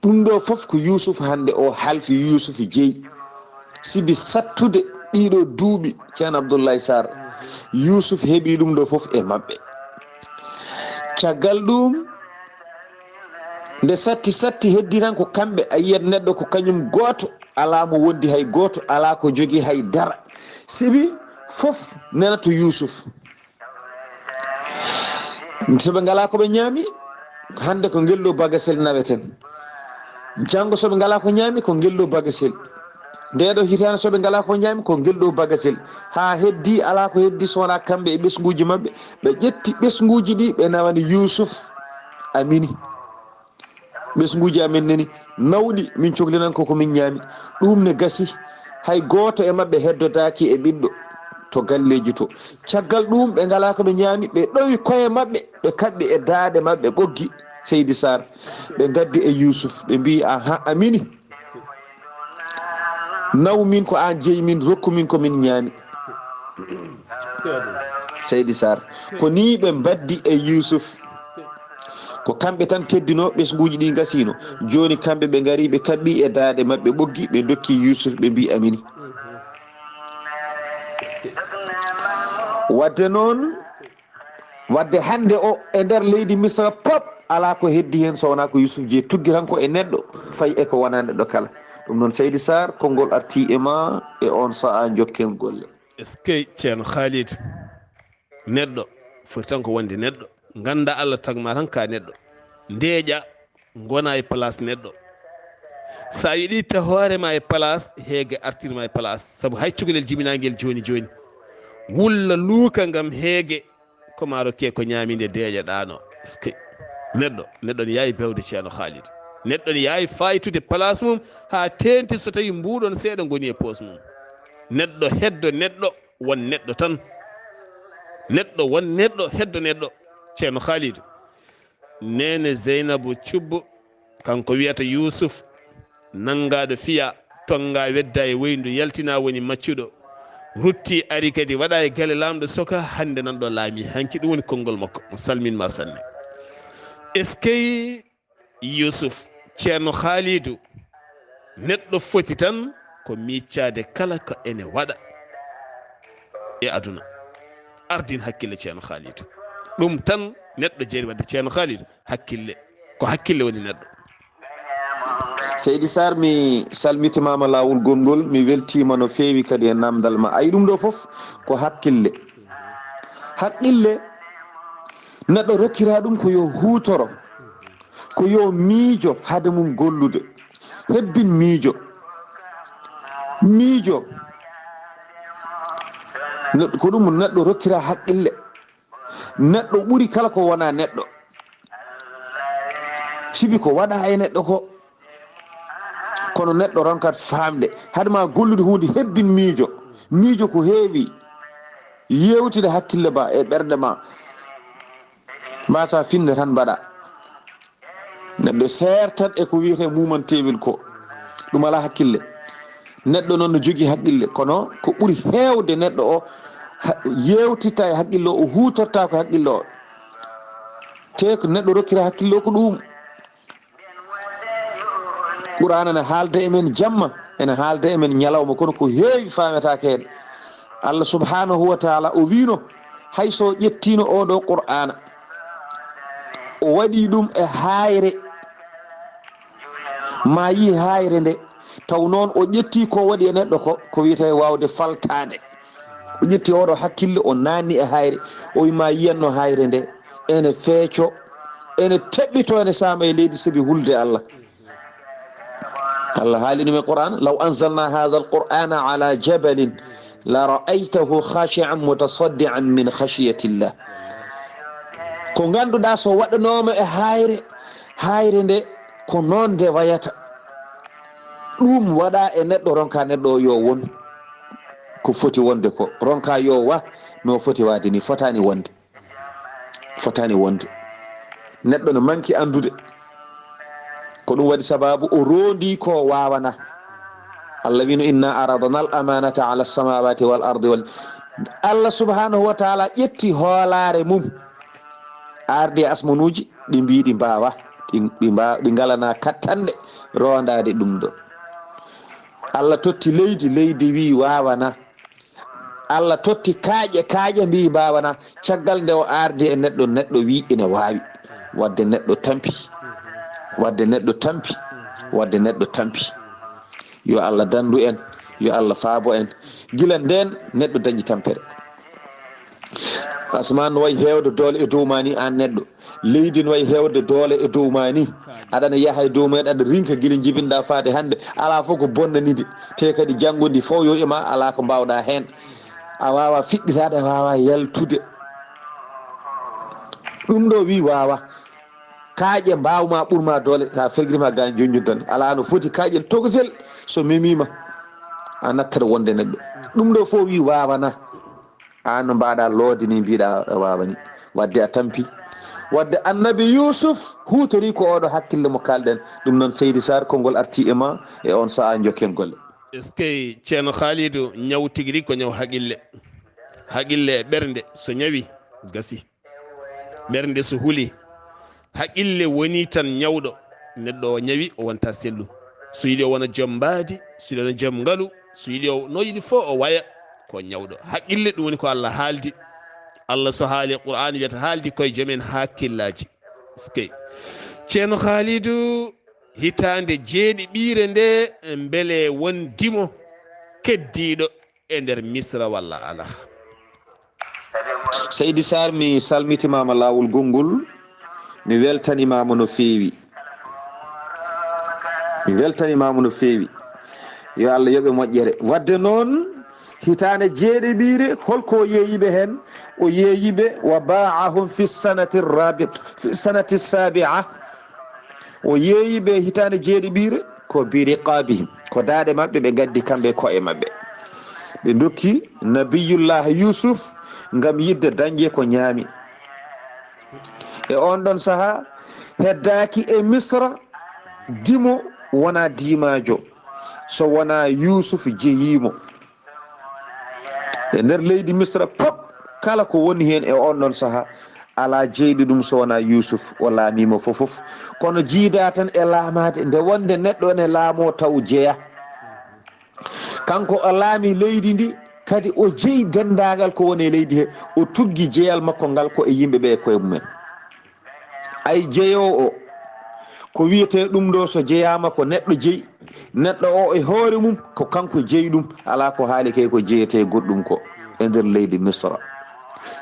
Ɗum ɗo fof ko Yuusuf hannde o halfi, Yuusuf jeyi. Sibi sattude ɗiɗo duuɓi, Ceerno Abdullahi Sarr, Yuusuf heɓi ɗum ɗo fof e maɓɓe. Caggal ɗum, nde satti satti, heddi tan ko kamɓe, a yiyat neɗɗo ko kañum gooto, alaa mo wondi hay gooto, alaa ko jogii hay dara. Sibi fof nana to Yuusuf. So ɓe ngalaa ko ɓe ñaami, hannde ko ngel ɗo bagasel naweten. Janngo so ɓe ngalaa ko ñaami, ko ngel ɗo bagasel. Ndee ɗo hitaande so ɓe ngalaa ko ñaami, ko ngel ɗo bagasel. Haa heddi, alaa ko heddi so wonaa kamɓe e ɓesnguuji maɓɓe. Ɓe ƴetti ɓesnguuji ɗi, ɓe nawani Yuusuf, a mini. Ɓesnguuji amen nani nawɗi, min cohli nan ko ko min ñaami. Ɗum ne gasi, hay gooto e maɓɓe heddodaaki e ɓiɗɗo to galleeji to. Caggal ɗum, ɓe ngalaa ko ɓe ñaami, ɓe ɗowi koye maɓɓe, ɓe kaɓɓi e daaɗe maɓɓe ɓoggi, Seydi Sarr. Ɓe ngaddi e Yuusuf, ɓe mbiyi, "Aha, a mini. Naw min ko aan jeyi min, rokku min ko min ñaami." Seydi Sarr, ko nii ɓe mbaddi e Yuusuf. Ko kamɓe tan keddinoo, ɓesnguuji ɗi ngasiino. Jooni kamɓe ɓe ngari, ɓe kaɓɓi e daaɗe maɓɓe ɓoggi, ɓe ndokki Yuusuf, ɓe mbiyi, "A mini." Wadde noon, wadde hannde o, e nder leydi Misra pop, alaa ko heddi heen so wonaa ko Yuusuf jeyi, tuggi tan ko e neɗɗo, fayi e ko wonaa neɗɗo kala. Ɗum noon, Seydi Sarr, konngol artii e ma e oon sahaa, njokken golle. Est-ce que Ceerno Khalidou, neɗɗo foti tan ko wonde neɗɗo? Ngannda Allah tagma tan ka neɗɗo. Ndeeƴa, ngona e place neɗɗo. Sa yiɗi ta hoore ma e place, heege artirma e place. Sabu hay cukalel jibinangel jooni jooni. Wulla luuka ngam heege, ko ma rokke ko ñaami nde deeƴaɗano. Est-ce que neɗɗo, neɗɗo ne yaawi bewde Ceerno Khalidou. Neɗɗo ne yaawi faytude place mum haa teenti so tawi mbuuɗon seeɗa ngoni e poos mum. Neɗɗo heddo neɗɗo, won neɗɗo tan. Neɗɗo won neɗɗo, heddo neɗɗo. Ceerno Khalidou. Neene Zeynabu Cubbu, kanko wiyata Yuusuf, nanngaɗo fiya, tonnga wedda e woyndu, yaltina woni maccuɗo. Rutti ari kadi waɗa e gale laamɗo soka, hannde nan ɗo laami. Hanki ɗum woni konngol makko. Mo salmin ma sanne. Eskey Yuusuf, Ceerno Khalidou, neɗɗo foti tan ko miiccaade kala ko ene waɗa e aduna. Ardin hakkille Ceerno Khalidou. Ɗum tan neɗɗo jeeri waɗde Ceerno Khalidou. Hakkille, ko hakkille woni neɗɗo. Seydi Sarr, mi salmitimaama laawol gonngol, mi weltiima no feewi kadi e naamndal ma. Ayi, ɗum ɗo fof ko hakkille. Hakkille, neɗɗo rokkira ɗum ko yo huutoro, ko yo miijo hade mum gollude. Hebbin miijo. Miijo, neɗɗo, ko ɗum neɗɗo rokkira hakkille. Neɗɗo ɓuri kala ko wona neɗɗo. Sibi ko waɗa e neɗɗo ko, kono neɗɗo ronkat faamde. Hade ma gollude huunde, hebbin miijo. Miijo ko heewi. Yeewtida hakkille ma e ɓernde ma. Mbasa finde tan mbaɗa. Neɗɗo seertat e ko wiyetee muumantewel ko. Ɗum alaa hakkille. Neɗɗo noon no jogii hakkille, kono ko ɓuri heewde neɗɗo o ha-, yeewtitta e hakkille o, o huutorta ko hakkille o. Te ko neɗɗo rokkira hakkille o ko ɗum. Qur'aana ene haalda e men jamma, ene haalda e men ñalawma, kono ko heewi faametaake heen. Allah subhanahu wa taala o wiino, hay so ƴettiino oo ɗoo Qur'aana, o waɗi ɗum e haayre, Ma yii haayre nde, taw noon o ƴetti ko waɗi e neɗɗo ko, ko wiyetee waawde faltaade. O ƴetti oɗo hakkille, o naanni e haayre, o wi ma yiyanno haayre nde, ene feeco, ene teɓɓito, ene saama e leydi sabi hulde Allah. Allah haalini men Qur'an, "Law anzalna hadha al-Qur'ana ala jabalin la ra'aytahu khashi'an mutasaddi'an min khashiyatillah." Ko ngannduɗaa so waɗanooma e haayre, haayre nde ko noon nde wayata. Ɗum waɗa e neɗɗo, ronka neɗɗo o yo won ko foti wonde ko, ronka yo wa no foti waade ni, fotaani wonde. Fotaani wonde. Neɗɗo no manki anndude. Ko ɗum waɗi sababu o roondi ko waawana. Allah wino, "Inna aradna al amanata ala samawati wal ardi wal." Allah subhanahu wa taala ƴetti hoolaare mum, ardi e asmanuuji, ɗi mbii ɗi mbaawa, ɗi, ɗi mbaa-, ɗi ngalana kattanɗe roondaade ɗum ɗo. Allah totti leydi, leydi wii waawana. Allah totti kaaƴe, kaaƴe mbii mbaawana. Caggal nde o ardi e neɗɗo, neɗɗo wii ina waawi. Wadde neɗɗo tampi. Wadde neɗɗo tampi. Wadde neɗɗo tampi. Yo Allah dandu en, yo Allah faabo en. Gila ndeen neɗɗo dañi tampere. Asmaan no wayi heewde doole e dow ma ni, aan neɗɗo. Leydi no wayi heewde doole e dow ma ni. Aɗana yaha e dow mumen, aɗa rinka gila njibinɗa faade hannde. Alaa fof ko bonnanide. Te kadi janngo ndi fof yo e ma, alaa ko mbaawɗa heen. A waawa fiɗɗitaade, a waawa yaltude. Ɗum ɗo wi waawa. Kaaƴe mbaawma, ɓurma doole, sa fergirma gaañ jonjun tan. Alaa no foti kaaƴel tokosel, so memiima, a nattat wonde neɗɗo. Ɗum ɗo fof wi waawana. Aan no mbaɗa loode ni, mbiɗa a waawani. Wadde a tampi. Wadde Annabi Yuusuf huutori ko oɗo hakkille mo kaalɗen. Ɗum noon, Seydi Sarr, konngol arti e ma e on sa'a, njokken golle. Est-ce que Ceerno Khalidou, ñaw tigi rigi ko ñaw haqille. Haqille e ɓernde, so ñawi, gasi. Ɓernde so huli, haqille woni tan ñawɗo. Neɗɗo o ñawi, o wonta sellu. So yiɗi o wona joom mbaadi, so yiɗi o wona joom ngalu, so yiɗi o, no yiɗi fof o waya, ko ñawɗo. Haqille ɗum woni ko Allah haaldi. Allah so haali Qur'aan wiyata haaldi koye joom en hakkillaaji. Est-ce que Ceerno Khalidou, hitaande jeeɗiɓiire nde, mbele won dimo keddiiɗo e nder Misra walla alaa? Seydi Sarr, mi salmitimaama laawol gonngol, mi weltanimaama no feewi. Mi weltanimaama no feewi. Yo Allah yoɓe moƴƴere. Wadde noon, hitaande jeeɗiɓiire, holko o yeeyiɓe heen? O yeeyiɓe, "Wa baa'ahum fi sanati rabi-, fi sanati sabi'a." O yeeyiɓe hitaande jeeɗiɓiire, ko bi riqaabihim, ko daaɗe maɓɓe, ɓe ngaddi kamɓe ko'e maɓɓe. Ɓe ndokki Nabiyullah Yuusuf ngam yiɗde dañde ko ñaami. E on ɗon saha, heddaaki e Misra dimo wona diimaajo, so wona Yuusuf jeyiimo. E nder leydi Misra pop, kala ko woni heen e on ɗon saha, alaa jeyɗo ɗum so wona Yuusuf, o laamiima fof fof. Kono jiida tan e laamaade, nde wonde neɗɗo ene laamoo taw jeya. Kanko o laami leydi ndi, kadi o jeyi denndaangal ko woni e leydi he, o tuggi jeyal makko ngal ko e yimɓe ɓe e koye mumen. Ay jeyoowo o, ko wiyetee ɗum ɗo so jeyaama ko neɗɗo jeyi, neɗɗo o e hoore mum ko kanko jeyi ɗum, alaa ko haali kay ko jeyetee goɗɗum ko e nder leydi Misra.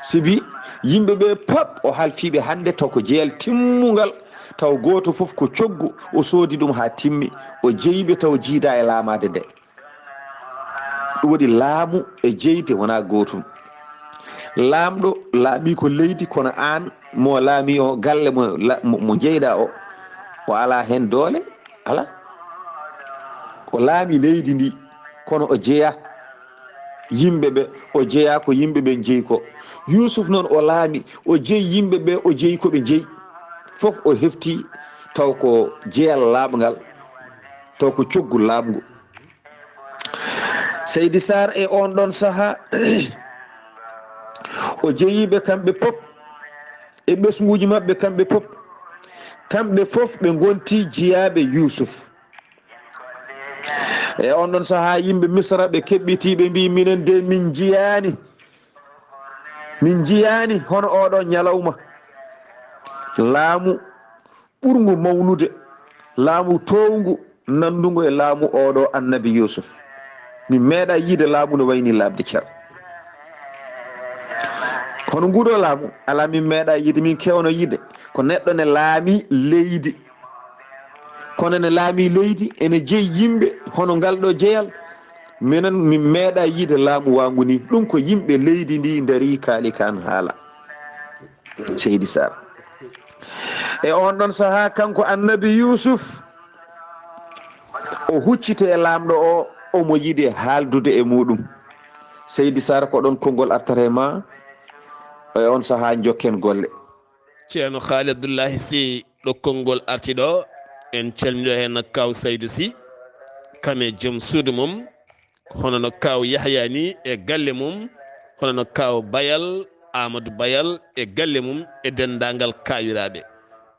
Sibi yimɓe ɓe pap o halfiiɓe hannde taw ko jeyal timmungal, taw gooto fof ko coggu o soodi ɗum haa timmi, o jeyiɓe taw jiida e laamaade nde. Ɗum waɗi laamu e jeyde wonaa gootum. Laamɗo laamii ko leydi, kono aan mo laamii o, galle mo la-, mo, mo jeyɗaa o, o alaa heen doole? Alaa. O laamii leydi ndi, kono o jeyaa yimɓe ɓe, o jeyaa ko yimɓe ɓe njeyi ko. Yuusuf noon o laami, o jeyi yimɓe ɓe, o jeyi ko ɓe njeyi. Fof o hefti taw ko jeyal laaɓngal, taw ko coggu laaɓngu. Seydi Sarr e on ɗon saha, o jeyiɓe kamɓe pop, e ɓesnguuji maɓɓe kamɓe pop, kamɓe fof ɓe ngonti jiyaaɓe Yuusuf. E on ɗon saha, yimɓe Misra ɓe keɓɓiti, ɓe mbi, "Minen de min njiyaani, min njiyaani hono oɗo ñalawma." Laamu ɓurngu mawnude, laamu toowngu, nandungo e laamu oɗo annabi Yusuf. Min meeɗa yiide laamu no wayni labde cer. Hono nguɗo laamu, ala min meeɗa yiide, min kewno yiide. Ko neɗɗo ne laami leydi. Kono ne laami leydi, ene jeyi yimɓe, hono ngal ɗo jeyal. Minen, min meeɗa yiide laamu wangu ni. Ɗum ko yimɓe leydi ndi ndari kaali kan haala. Seydi Sarr. E on ɗon sahaa, kanko annabi Yusuf, o hucciti e laamɗo o, omo yiɗi haaldude e muɗum. Seydi Sarr, ko ɗon konngol artata e ma, e on sahaa jokken golle. Ceerno Khaali Abdullahi Sy, ɗo konngol arti ɗo, en calmini ɗo heen Kaaw Saydu Sy, kam e joom suudu mum, hono no Kaaw Yahya ni e galle mum, hono no Kaaw Bayal, Amadou Bayal e galle mum, e denndaangal kaawiraaɓe.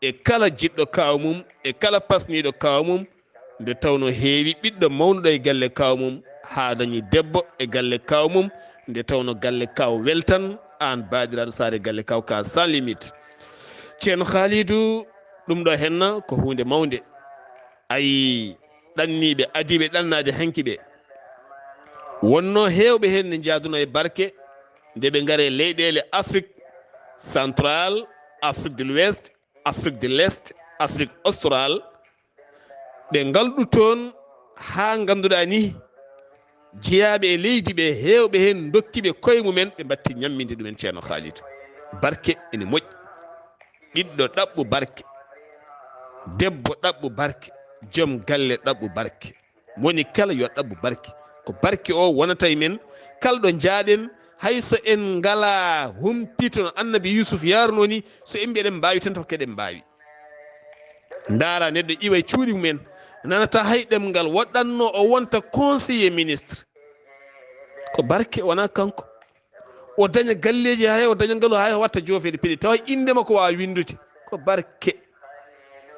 E kala jiɗɗo kaaw mum, e kala pasniiɗo kaaw mum, nde tawno heewi ɓiɗɗo mawnuɗo e galle kaaw mum, haa dañi debbo e galle kaaw mum, nde tawno galle kaaw weltan, aan baadiraɗo saare galle kaaw ka sans limite. Ceerno Khalidou, ɗum ɗo henna ko huunde mawnde. Ayi, ɗanniiɓe, adiiɓe ɗannaade hanki ɓe. Wonno heewɓe heen ne njaaduno e barke, nde ɓe ngare leyɗeele Afrique Central, Afrique de l'Ouest, Afrique de l'Est, Afrique Austral, ɓe ngalɗu toon haa ngannduɗaa ni, jeyaaɓe e leydi ɓe, heewɓe heen ndokki ɓe koye mumen, ɓe mbatti ñamminde ɗumen, Ceerno Khalidou. Barke ene moƴƴi. Ɓiɗɗo ɗaɓɓu barke, debbo ɗaɓɓu barke, joom galle ɗaɓɓu barke. Moni kala yo ɗaɓɓu barke. Ko barke o wonata e men, kala ɗo njaaɗen, hay so en ngalaa humpito no Annabi Yusuf yaarunoo ni, so en mbi eɗen mbaawi tan, taw ko eɗen mbaawi. Ndaara neɗɗo iwa e cuuɗi mumen, nanata hay ɗemngal, woɗɗatno o wonta conseiller ministre. Ko barke, wonaa kanko. O daña galleeji, hay o daña ngalu, hay o watta joofeede peɗi, tawa innde makko waawa winndude. Ko barke.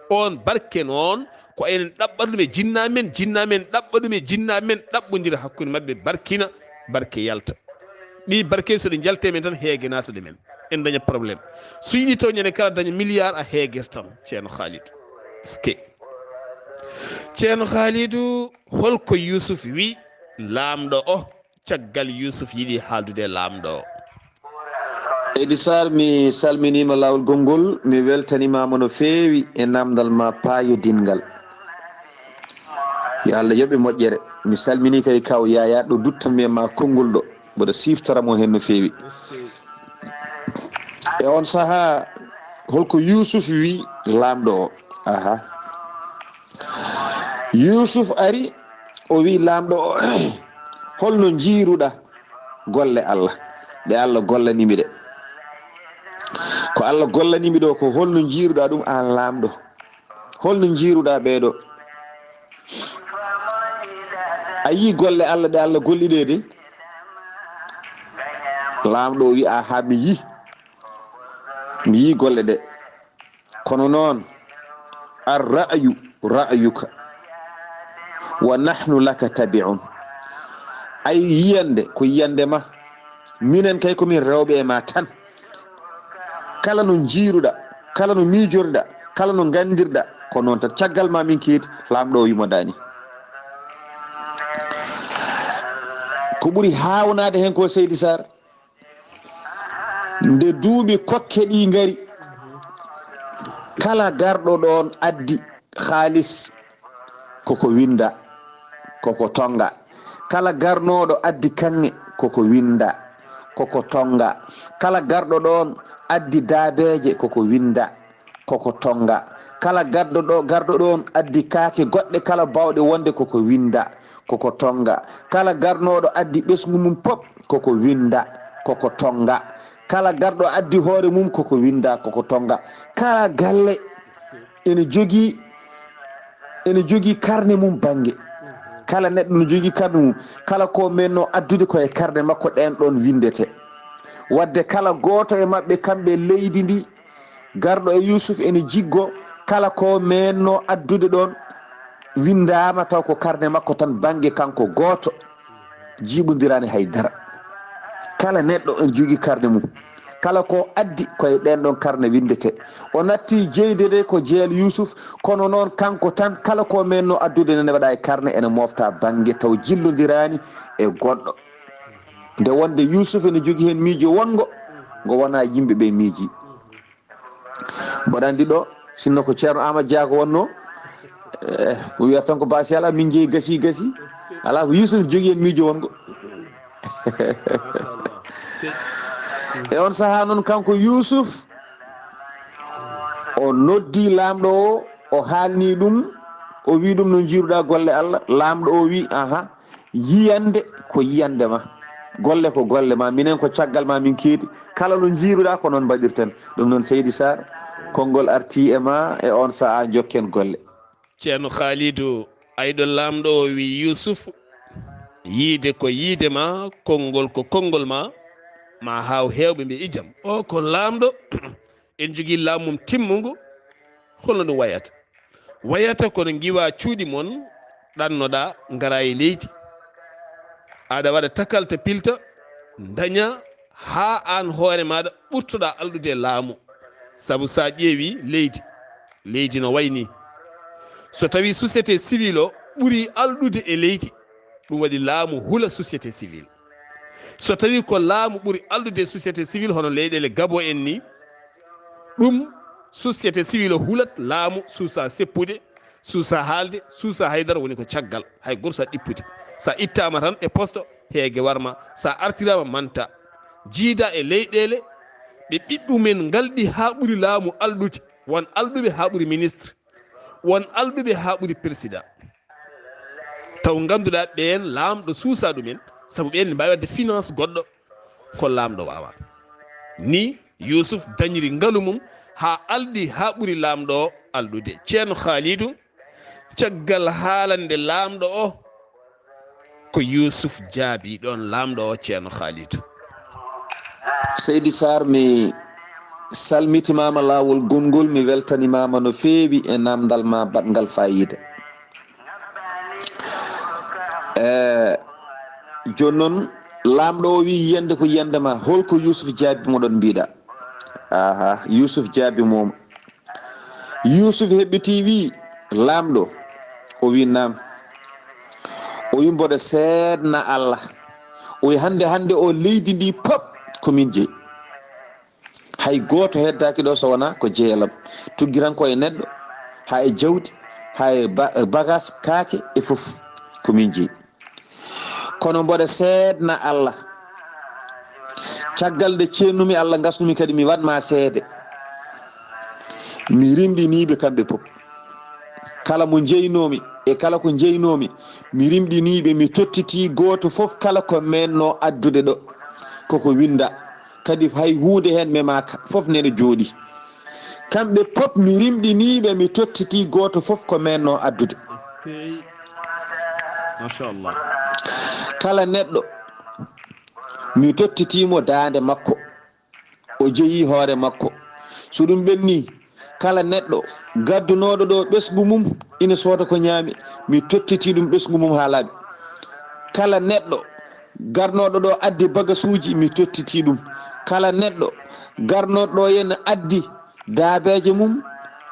On barke noon, ko enen ɗaɓɓata ɗum e jinnaaɓe men, jinnaaɓe men ɗaɓɓa ɗum e jinnaaɓe men, ɗaɓɓondira hakkunde maɓɓe, barkina, barke yalta. Ɗi barke, so ɗi njalti e men tan, heege naata ɗe men. En daña problème. So yiɗi taw ñande kala daña milliard, a heegerto tan, Ceerno Khalidou. Est-ce que? Ceerno Khalidou, holko Yusuf wi laamɗo o? Caggal Yusuf yiɗi haaldude e laamɗo o. Seydi Sarr, mi salminiima laawol gonngol, mi weltaniima ma no feewi e naamndal ma paayodinngal. Yo Allah yoɓ e moƴƴere. Mi salminii kay Kaaw Yaya ɗo duttanmi e ma konngol ɗo, mboɗo siftora mo heen no feewi. E on sahaa, holko Yusuf wi laamɗo o? Aha. Yusuf ari, o wi laamɗo o, "Holno njiiruɗa golle Allah, ɗe Allah gollanimi ɗe? Ko Allah gollanimi ɗo ko, holno njiiruɗa ɗum, aan laamɗo? Holno njiiruɗa ɓeeɗo? A yii golle Allah ɗe Allah golli ɗe de?" Laamɗo o wi, "Aha, mi yii, mi yii golle ɗe. Kono noon, ar-ra'yu ra'yuka, wa nahnu laka tabi'un." Ay, yiyannde ko yiyannde ma, minen kay ko min rewɓe e ma tan. Kala no njiiruɗa, kala no miijorɗa, kala no nganndirɗa, ko noon tan. Caggal ma min keedi, laamɗo o wimo daani. Ko ɓuri haawnaade heen ko, Seydi Sarr, nde duuɓi kokke ɗi ngari, kala garɗo ɗoon addi haalis, koko winnda, koko tonnga. Kala garnooɗo addi kaŋŋe, koko winnda, koko tonnga. Kala garɗo ɗoon addi daabeeje, koko winnda, koko tonnga. Kala garɗo ɗo, garɗo ɗoon addi kaake goɗɗe kala baawɗe wonde, koko winnda, koko tonnga. Kala garnooɗo addi ɓesngu mum pop, koko winnda, koko tonnga. Kala garɗo addi hoore mum, koko winnda, koko tonnga. Kala galle ene jogii, ene jogii karne mum bannge. Kala neɗɗo no jogii karne mum. Kala ko menno addude, ko e karne makko ɗeen ɗoon winndete. Wadde kala gooto e maɓɓe, kamɓe leydi ndi, garɗo e Yusuf ene jiggo, kala ko menno addude ɗoon winndaama taw ko karne makko tan bannge kanko gooto, jiiɓondiraani hay dara. Kala neɗɗo ene jogii karne mum. Kala ko addi, ko e ɗeen ɗoon karne winndetee. O natti jeyde de ko jeyal Yuusuf, kono noon kanko tan, kala ko meenno addude nene waɗa e karne, ene moofta bannge taw jillondiraani e goɗɗo. Nde wonde Yuusuf ene jogii heen miijo wonngo ngo wonaa yimɓe ɓe miiji. Mboɗo anndi ɗo, sinno ko Ceerno Amadou Dia ko wonnoo, eh, o wiyata tan ko Baasi alaa, min njeyi gasi gasi. Alaa ko Yuusuf jogii heen miijo wonngo. E on sahaa noon, kanko Yuusuf, o noddi laamɗo o, o haalni ɗum, o wi ɗum, "No njiiruɗaa golle Allah?" Laamɗo o wi, "Aha, yiyande ko yiyande ma, golle ko golle ma, minen ko caggal ma min keedi, kala no njiiruɗaa ko noon mbaɗirten." Ɗum noon, Seydi Sarr, konngol arti e ma, e on sahaa njokken golle. Ceerno Khalidou, ayɗo laamɗo o wi Yuusuf, yiide ko yiide ma, konngol ko konngol ma, ma haaw heewɓe mbi ijam. O ko laamɗo, en jogii laamu mum timmungu, holno ɗum wayata? Wayata kono ngiwa cuuɗi mon, ɗannoɗa, ngara e leydi. Aɗa waɗa takalta pilta, daña haa aan hoore maaɗa ɓurtoɗa alɗude e laamu. Sabu sa ƴeewi leydi, leydi no wayni. So tawi société civile o ɓuri alɗude e leydi, ɗum waɗi laamu hula société civile. So tawi ko laamu ɓuri alɗude e société civile, hono leyɗeele Gabo en ni, ɗum société civile o hulat laamu, suusa seppude, suusa haalde, suusa haydara, woni ko caggal, hay gooto sa ɗippude. Sa ittama tan e poste, heege warma, sa artirama manta. Jiida e leyɗeele, ɓe ɓiɗɗumen ngalɗi haa ɓuri laamu alɗude, won alɗuɓe haa ɓuri ministre, won alɗuɓe haa ɓuri président. Taw ngannduɗaa ɓeen laamɗo suusa ɗumen, sabu ɓeen ne mbaawi waɗde finance goɗɗo ko laamɗo waawaa. Ni Yuusuf dañiri ngalu mum haa alɗi, haa ɓuri laamɗo o alɗude. Ceerno Khalidou, caggal haalande laamɗo o, ko Yuusuf jaabi ɗoon laamɗo o, Ceerno Khalidou. Seydi Sarr, mi salmitimaama laawol gonngol, mi weltanimaama no feewi e naamndal ma baɗngal faayiida. E, jooni noon, laamɗo o wi yiyande ko yiyande ma, holko Yuusuf jaabi mo ɗon mbiɗa? Aha, Yuusuf jaabi mo. Yuusuf heɓɓiti wi, laamɗo, o wi naam. O wi mboɗo seedna Allah. O wi hannde, hannde o leydi ndi pop ko min jeyi. Hay gooto heddaaki ɗo so wonaa ko jeyelam. Tuggiranko e neɗɗo, haa e jawdi, haa e ba-, e bagaas, kaake e fof ko min jeyi. Kono mboɗo seedna Allah. Caggal nde ceennumi Allah, ngasnumi kadi mi waɗ ma seede. Mi rimɗinii ɓe kamɓe fof. Kala mo jeynoomi e kala ko jeynoomi, mi rimɗinii ɓe, mi tottitii gooto fof kala ko meenno addude ɗo. Koko winnda. Kadi hay huunde heen memaaka, fof nene jooɗii. Kamɓe pop mi rimɗinii ɓe, mi tottitii gooto fof ko meenno addude. Eskey. Machallah. Kala neɗɗo, mi tottitii mo daande makko. O jeyi hoore makko. So ɗum ɓenni, kala neɗɗo gaddunooɗo ɗo ɓesngu mum ina sooda ko ñaami, mi tottitii ɗum ɓesngu mum haa laaɓi. Kala neɗɗo garnooɗo ɗo addi bagasuuji, mi tottitii ɗum. Kala neɗɗo garnooɗo ɗo yen addi daabeeje mum,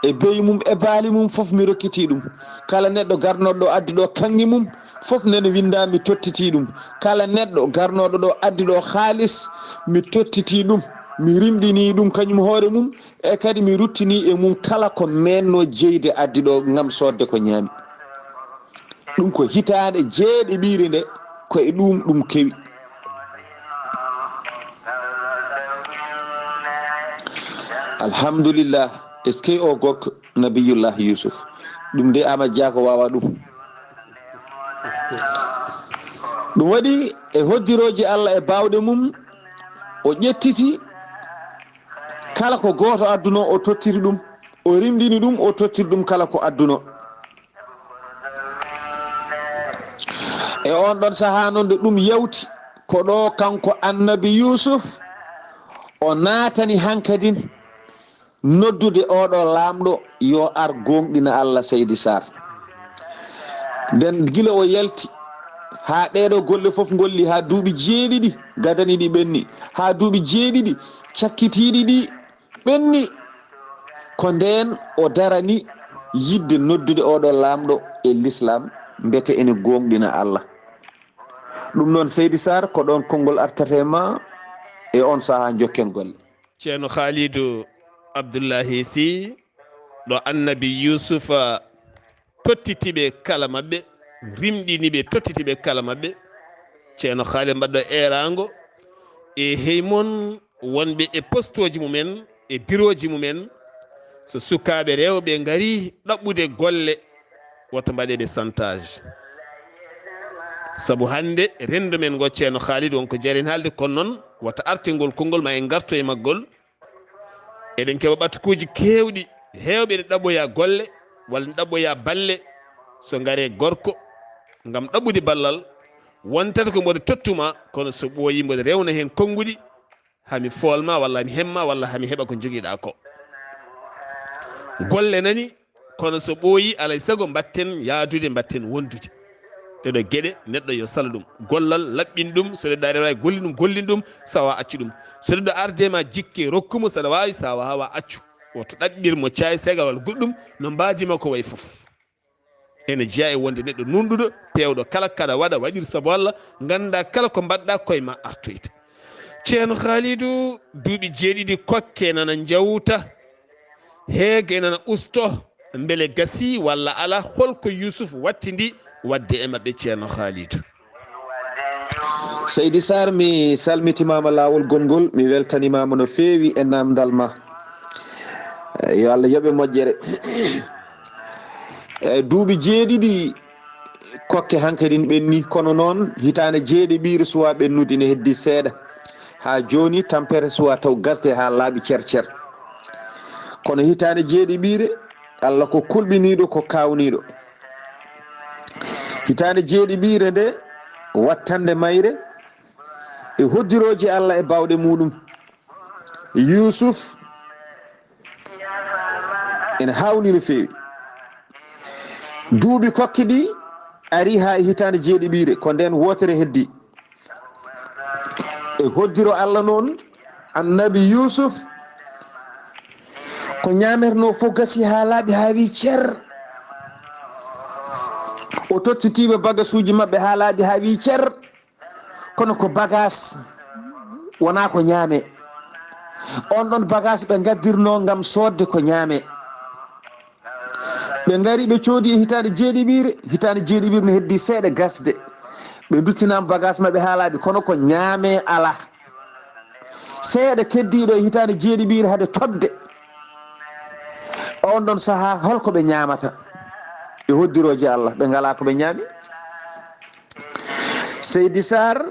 e beyi mum, e baali mum, fof mi rokkitii ɗum. Kala neɗɗo garnooɗo ɗo addi ɗo kaŋŋe mum, fof nene winnda, mi tottitii ɗum. Kala neɗɗo garnooɗo ɗo addi ɗo haalis, mi tottitii ɗum. Mi rimɗinii ɗum kañum hoore mum, e kadi mi ruttinii e mum kala ko meenno jeyde addi ɗo ngam soodde ko ñaami. Ɗum ko hitaande jeeɗiɓiire nde, ko e ɗum ɗum kewi. Alhamdulillah, eskey o gorko Nabiyullah Yusuf. Ɗum de Amadou Dia ko wawa ɗum. Ɗum waɗi e hoddirooji Allah e baawɗe mum, o ƴettiti kala ko gooto adduno, o tottiri ɗum, o rimɗini ɗum, o tottiri ɗum kala ko adduno. E on ɗon sahaa noon nde ɗum yawti, ko ɗo kanko Annabi Yuusuf o naatani hankadin noddude oɗo laamɗo yo ar gooŋɗina Allah Seydi Saar. Nden gila o yalti, Haa ɗeeɗo golle fof ngolli, haa duuɓi jeeɗiɗi gadani ɗi ɓenni, haa duuɓi jeeɗiɗi cakkitiiɗi ɗi ɓenni. Ko ndeen o darani yiɗde noddude oɗo laamɗo e lislaam, mbete ene gooŋɗina Allah. Ɗum noon, Seydi Sarr, ko ɗoon konngol artata e ma e oon sahaa, njokken golle. Ceerno Khalidou Abdoulahi Sy, ɗo Annabi Yuusufa tottiti ɓe kala maɓɓe, rimɗini ɓe, tottiti ɓe kala maɓɓe. Ceerno Khalid mbaɗɗo eeraango e hey mon wonɓe e postooji mumen, e birooji mumen. So sukaaɓe rewɓe ngarii ɗaɓɓude golle, wota mbaɗe ɓe santaaj. Sabu hannde renndo men ngo, Ceerno Khalid, won ko jaren haalde, kono noon wota arte ngol konngol, ma en ngarto e maggol. Eɗen keɓa ɓatukuuji keewɗi, heewɓe ene ɗaɓɓoya golle, walla ene ɗaɓɓoya balle, so ngaree gorko ngam ɗaɓɓude ballal. Wontata ko mboɗo tottuma, kono so ɓooyi mboɗo rewna heen konnguɗi, hami foolma, walla hami hemma, walla hami heɓa ko njogiɗa ko. Golle nani, kono so ɓooyi, alay sago mbatten yaadude, mbatten wondude. Ɗeɗo geɗe, neɗɗo yo sala ɗum. Gollal, laɓɓin ɗum, so neɗɗo ari wawi gollin ɗum, gollin ɗum, sawa accu ɗum. So neɗɗo arde ma jikke, rokku mo, saɗa wawi, sawa hawa accu. Woto ɗaɓɓir mo caay segal walla goɗɗum, no mbaaji ma ko wayi fof. Ene jeya e wonde neɗɗo nunɗuɗo, peewɗo kala, kaɗa waɗa, waɗir sabu Allah, ngannda kala ko mbaɗɗa koye ma artoyta. Ceerno Khalidou, duuɓi jeeɗiɗi kokke nana njawta, heege nana usto, mbele gasi walla ala, holko Yuusuf wattindi waɗde e maɓɓe, Ceerno Khalidou? Seydi Sarr, mi salmitimaama laawol gonngol, mi weltanimaama no feewi e naamndal ma. Eh, yo Allah yoɓe moƴƴere. Eh, duuɓi jeeɗiɗi kokke hankadin ɓenni, kono noon hitaande jeeɗiɓiire suwaa ɓennude, ine heddii seeɗa. Haa jooni tampere suwaa taw gasde haa laaɓi cer cer. Kono hitaande jeeɗiɓiire, Allah ko kulɓiniiɗo, ko kaawniiɗo. Hitaande jeeɗiɓiire nde, wattande mayre e hoddirooji Allah e baawɗe muuɗum. Yuusuf ene haawni no feewi. Duuɓi kokke ɗi ari haa e hitaande jeeɗiɓiire, ko ndeen wootere heddii. E hoddiro Allah noon, Annabi Yuusuf, ko ñaametnoo fof gasi haa laaɓi, haa wii cer. O tottitiiɓe bagasuuji maɓɓe haa laaɓi, haa wii cer. Kono ko bagaas, wonaa ko ñaamee. Oon ɗoon bagaas ɓe ngaddirnoo ngam soodde ko ñaamee. Ɓe ngari, ɓe coodi e hitaande jeeɗiɓiire, hitaande jeeɗiɓiire no heddii seeɗa gasde. Ɓe nduttinaama bagaas maɓɓe haa laaɓi, kono ko ñaamee alaa. Seeɗa keddiiɗo e hitaande jeeɗiɓiire hade toɓde. Oon ɗoon sahaa, hol ko ɓe ñaamata? E hoddirooji Allah, ɓe ngalaa ko ɓe ñaami. Seydi Sarr,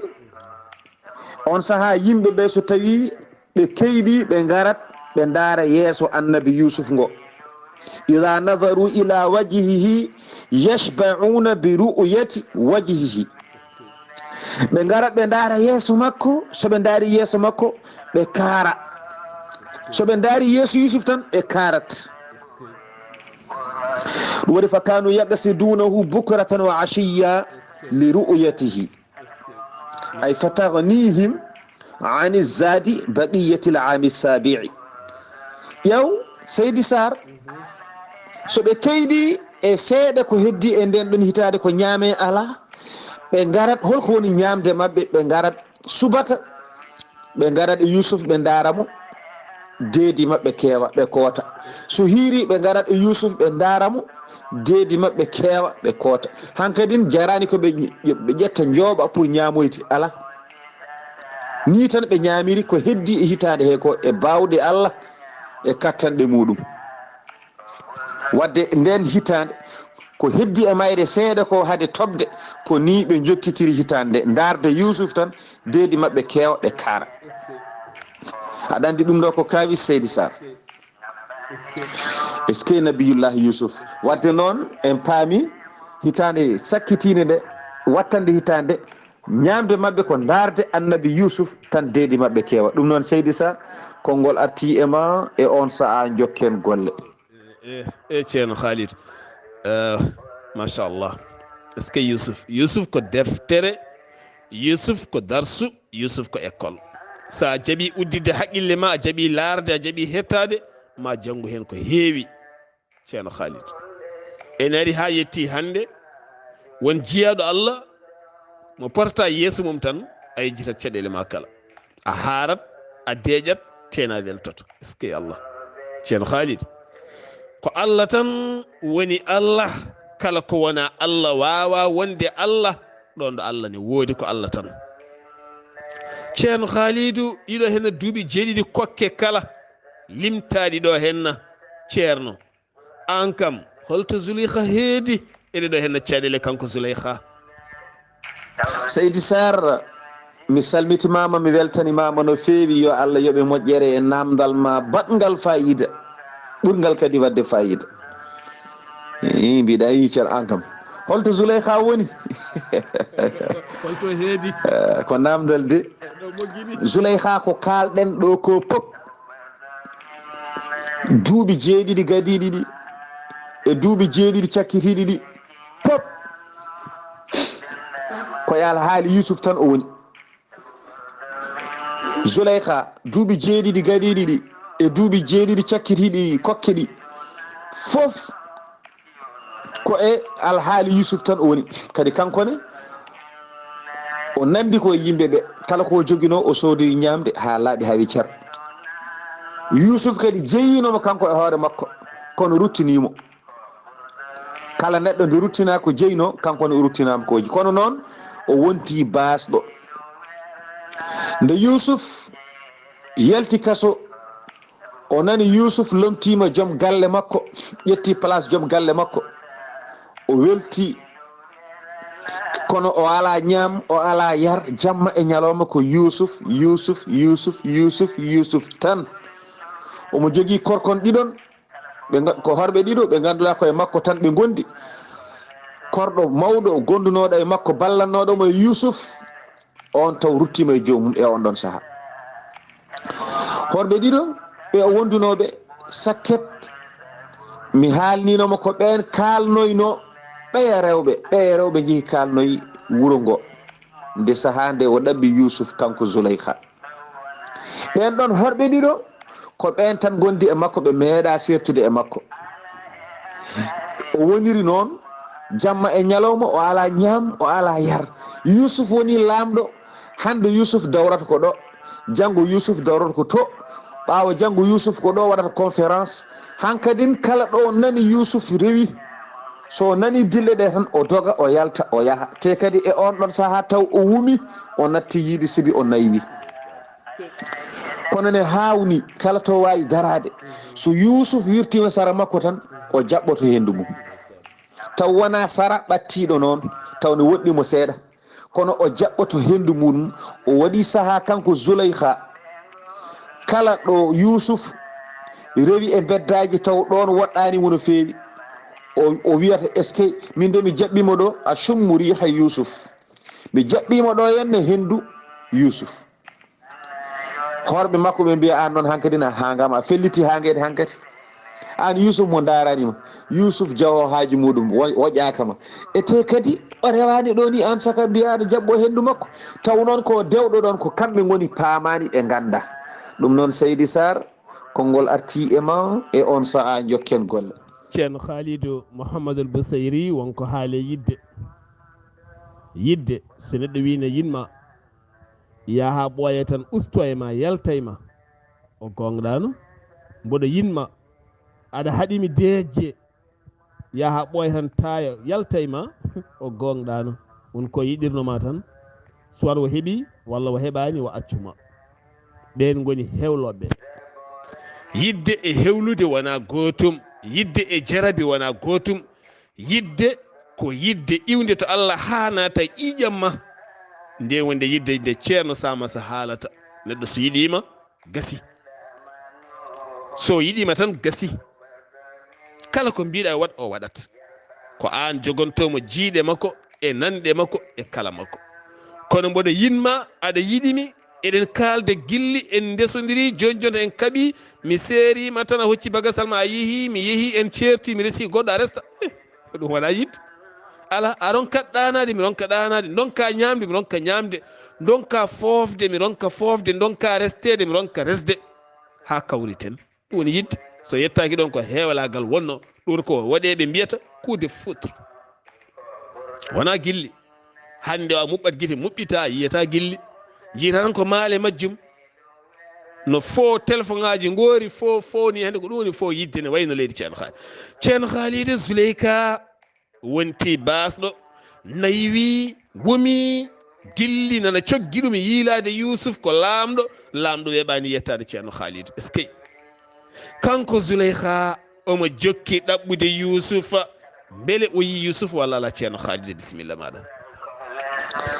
oon sahaa yimɓe ɓe, so tawii ɓe keyɗi, ɓe ngarat, ɓe ndaara yeeso Annabi Yuusuf ngo. Idaa nazaruu ilaa wajhihi yashba'uuna bi ru'yati wajhihi. Ɓe ngarat, ɓe ndaara yeeso makko, so ɓe ndaari yeeso makko, ɓe kaara. So ɓe ndaari yeeso Yuusuf tan, ɓe kaarat. Ɗum waɗi, fa kaanu yaqsiduunahu bukratan wa ashiyya li ru'yatihi. Ay, fa taghnihim ani zadi baqiyati al aami sabi'i. Ƴeew, Seydi Sarr, so ɓe keyɗi e seeɗa ko heddii e ndeen ɗoon hitaande ko ñaamee alaa, ɓe ngarat, hol ko woni ñaamde maɓɓe? Ɓe ngarat subaka, ɓe ngarat e Yuusuf, ɓe ndaara mo, deedi maɓɓe keewa, ɓe koota. So hiirii, ɓe ngarat e Yuusuf, ɓe ndaara mo, deedi maɓɓe keewa, ɓe koota. Hankadin jaraani ko ɓe, ɓe ƴetta njooɓa pour ñaamoyde, alaa. Nii tan ɓe ñaamiri ko heddii e hitaande hee ko e baawɗe Allah e kattanɗe muuɗum. Wadde ndeen hitaande, ko heddii e mayre seeɗa ko hade toɓde, ko nii ɓe njokkitiri hitaande nde. Ndaarde Yuusuf tan, deedi maɓɓe keewa, ɓe kaara. Aɗa anndi ɗum ɗo ko kaawis, Seydi Sarr? Est-ce que Nabiyullahi Yuusuf? Wadde noon, en paami hitaande sakkitiinde nde, wattande hitaande, ñaamde maɓɓe ko ndaarde Annabi Yuusuf tan, deedi maɓɓe keewa. Ɗum noon, Seydi Sarr, konngol artii e ma e oon sahaa, njokken golle. E, e Ceerno Khalid. Eh, machallah. Est-ce que Yusuf? Yusuf ko deftere, Yusuf ko darsu, Yusuf ko école. So a jaɓi udditde haqqille ma, a jaɓi laarde, a jaɓi hettaade, ma janngu heen ko heewi. Ceerno Khalid, ene ari haa yetti hannde, won jiyaaɗo Allah mo porta yeeso mum tan, a yejjitat caɗeele ma kala. A haarat, a deeƴat, tena weltoto. Est-ce que Allah? Ceerno Khalid, ko Allah tan woni Allah, kala ko wona Allah waawa wonde Allah. Ɗoon ɗo Allah ne woodi, ko Allah tan. Ceerno Khalidu, ɗiɗo heen duuɓi jeeɗiɗi kokke kala, limtaaɗi ɗo heen na, Ceerno. Aan kam, holto Zuleyha heedi e ɗee ɗo heen caɗeele, kanko Zuleyha? Seydi Sarr, mi salmitimaama, mi weltanimaama no feewi. Yo Allah yoɓe moƴƴere e naamndal ma baɗngal faayiida, ɓurngal kadi waɗde faayiida. Ii, mbiɗa yiicor aan kam. Holto Zuleyha woni? Holto heedi? Eh, ko naamndal de. Ɗo moƴƴini. Zuleyha ko kaalɗen ɗo ko pop. Duuɓi jeeɗiɗi gadiiɗi ɗi e duuɓi jeeɗiɗi cakkitiiɗi ɗi pop, ko e alhaali Yusuf tan o woni. Zuleyha, duuɓi jeeɗiɗi gadiiɗi ɗi e duuɓi jeeɗiɗi cakkitiiɗi kokke ɗi fof, ko e alhaali Yusuf tan o woni. Kadi kanko ne, o nanndi ko e yimɓe ɓe, kala ko o joginoo, o soodi ñaamde haa laaɓi, haa wi cer. Yusuf kadi jeyiino mo kanko e hoore makko, kono ruttinii mo. Kala neɗɗo nde ruttinaa ko jeyinoo, kanko ne o ruttinaama ko o jeyi. Kono noon, o wonti baasɗo. Nde Yusuf yalti kaso, o nani Yusuf lomtiima joom galle makko, ƴetti place joom galle makko. O welti, kono o alaa ñaam, o alaa yar, jamma e ñalawma ko Yusuf, Yusuf, Yusuf, Yusuf, Yusuf tan. Omo jogii korkon ɗiɗon, ɓe nga-, ko horɓe ɗiɗo ɓe ngannduɗaa ko e makko tan ɓe ngondi. Korɗo mawɗo gondunooɗo e makko, ballannooɗo mo e Yusuf, on taw ruttiima e joomum e on ɗon sahaa. Horɓe ɗiɗo ɓe o wondunooɓe, sakket mi haalniino mo ko ɓeen kaalnoyno ɓeya rewɓe, ɓeya rewɓe njehi kaalnoyi wuro ngo. Nde sahaa nde o ɗaɓɓi Yusuf kanko Zuleyha. Ɓeen ɗon horɓe ɗiɗo, ko ɓeen tan ngondi e makko, ɓe meeɗaa seertude e makko. O woniri noon, jamma e ñalawma, o alaa ñaam, o alaa yar. Yusuf woni laamɗo, hannde Yusuf dawrata ko ɗo, janngo Yusuf dawrata ko to, ɓaawo janngo Yusuf ko ɗo waɗata conférence. Hankadin kala ɗo nani Yusuf rewi, so o nani dille ɗe tan, o doga, o yalta, o yaha. Te kadi e on ɗon sahaa taw o wumi, o natti yiide sibi o naywi. Kono ne haawni kala to waawi daraade. So Yuusuf wirtiima sara makko tan, o jaɓɓoto henndu mum. Taw wonaa sara ɓattiiɗo noon, taw ne woɗɗi mo seeɗa. Kono o jaɓɓoto henndu mum. O waɗi sahaa kanko Zuleyha. Kala ɗo Yuusuf rewi e mbeddaaji, taw ɗoon woɗɗaani mo no feewi. O, o wiyata, "Est-ce que min de mi jaɓɓiima ɗo?" A cummu riiha Yuusuf. Mi jaɓɓiima ɗo henne henndu Yuusuf. Horɓe makko ɓe mbiya, "Aan noon hankadi na haangaama, a felliti haangeede hankadi. Aan Yuusuf mo ndaaraani ma." Yuusuf jawo haaji muɗum, wo-, woƴaaka ma. E te kadi o rewaani ɗo ni, aan saka mbiya aɗa jaɓɓo henndu makko. Taw noon ko dewɗo ɗoon, ko kamɓe ngoni paamaani, ɓe ngannda. Ɗum noon, Seydi Sarr, konngol artii e ma e oon sahaa, njokken golle. Ceerno Khalidou Mouhamadoul Bousayri, won ko haale yidde. Yidde, so neɗɗo wii ne yiɗ ma, yaha ɓooya tan, usto e ma, yalta e ma. O goongɗaano, mboɗo yiɗ ma, aɗa haɗi mi deeƴde, yaha ɓooya tan, taaya, yalta e ma. O goongɗaano, won ko yiɗirno ma tan, soit o heɓi walla o heɓaani, o accu ma. Ɓeen ngoni hewlooɓe. Yidde e hewlude wonaa gootum, yidde e jarabi wonaa gootum. Yidde ko yidde iwde to Allah haa naata ƴiiƴam ma. Nde wonde yidde nde Ceerno Samassa haalata. Neɗɗo so yiɗiima, gasi. So yiɗiima tan, gasi. Kala ko mbiɗa waɗ, o waɗat. Ko aan jogontoomo jiiɗe makko e nanɗe makko e kala makko. Kono mboɗo yiɗ ma, aɗa yiɗi mi, eɗen kaalda gilli, en ndesondiri, jooni jooni en kaɓi, mi seeriima tan, a hocci bagasal ma, a yehi, mi yehi, en ceerti, mi resi goɗɗo, a resta. Eh, ko ɗum wona yiɗ. Alaa, a ronkat ɗaanaade, mi ronka ɗaanaade, ndonka ñaamde, mi ronka ñaamde, ndonka foofde, mi ronka foofde, ndonka resteede, mi ronka resde, haa kawriten. Ɗum woni yidde. So yettaaki ɗoon, ko heewalaagal wonnoo. Ɗum woni ko waɗeeɓe mbiyata coup de foudre. Wonaa gilli. Hannde o a muɓɓat gite, muɓɓitaa, yiyataa gilli. Njiyata tan ko maale majjum. No fo telefoŋaaji ngoori, fo, fo ni hannde ko ɗum woni fo yidde ne wayno leydi Ceerno Haali. Ceerno Haali de Zuleyka wonti baasɗo, naywi, wumi, gilli nana coggi ɗum e yiilaade Yuusuf ko laamɗo, laamɗo weeɓaani yettaade Ceerno Haalidu. Est-ce que kanko Zuleyha omo jokki ɗaɓɓude Yuusufa, mbele o yii Yuusuf walla alaa? Ceerno Haalidu, bisimilla maaɗa.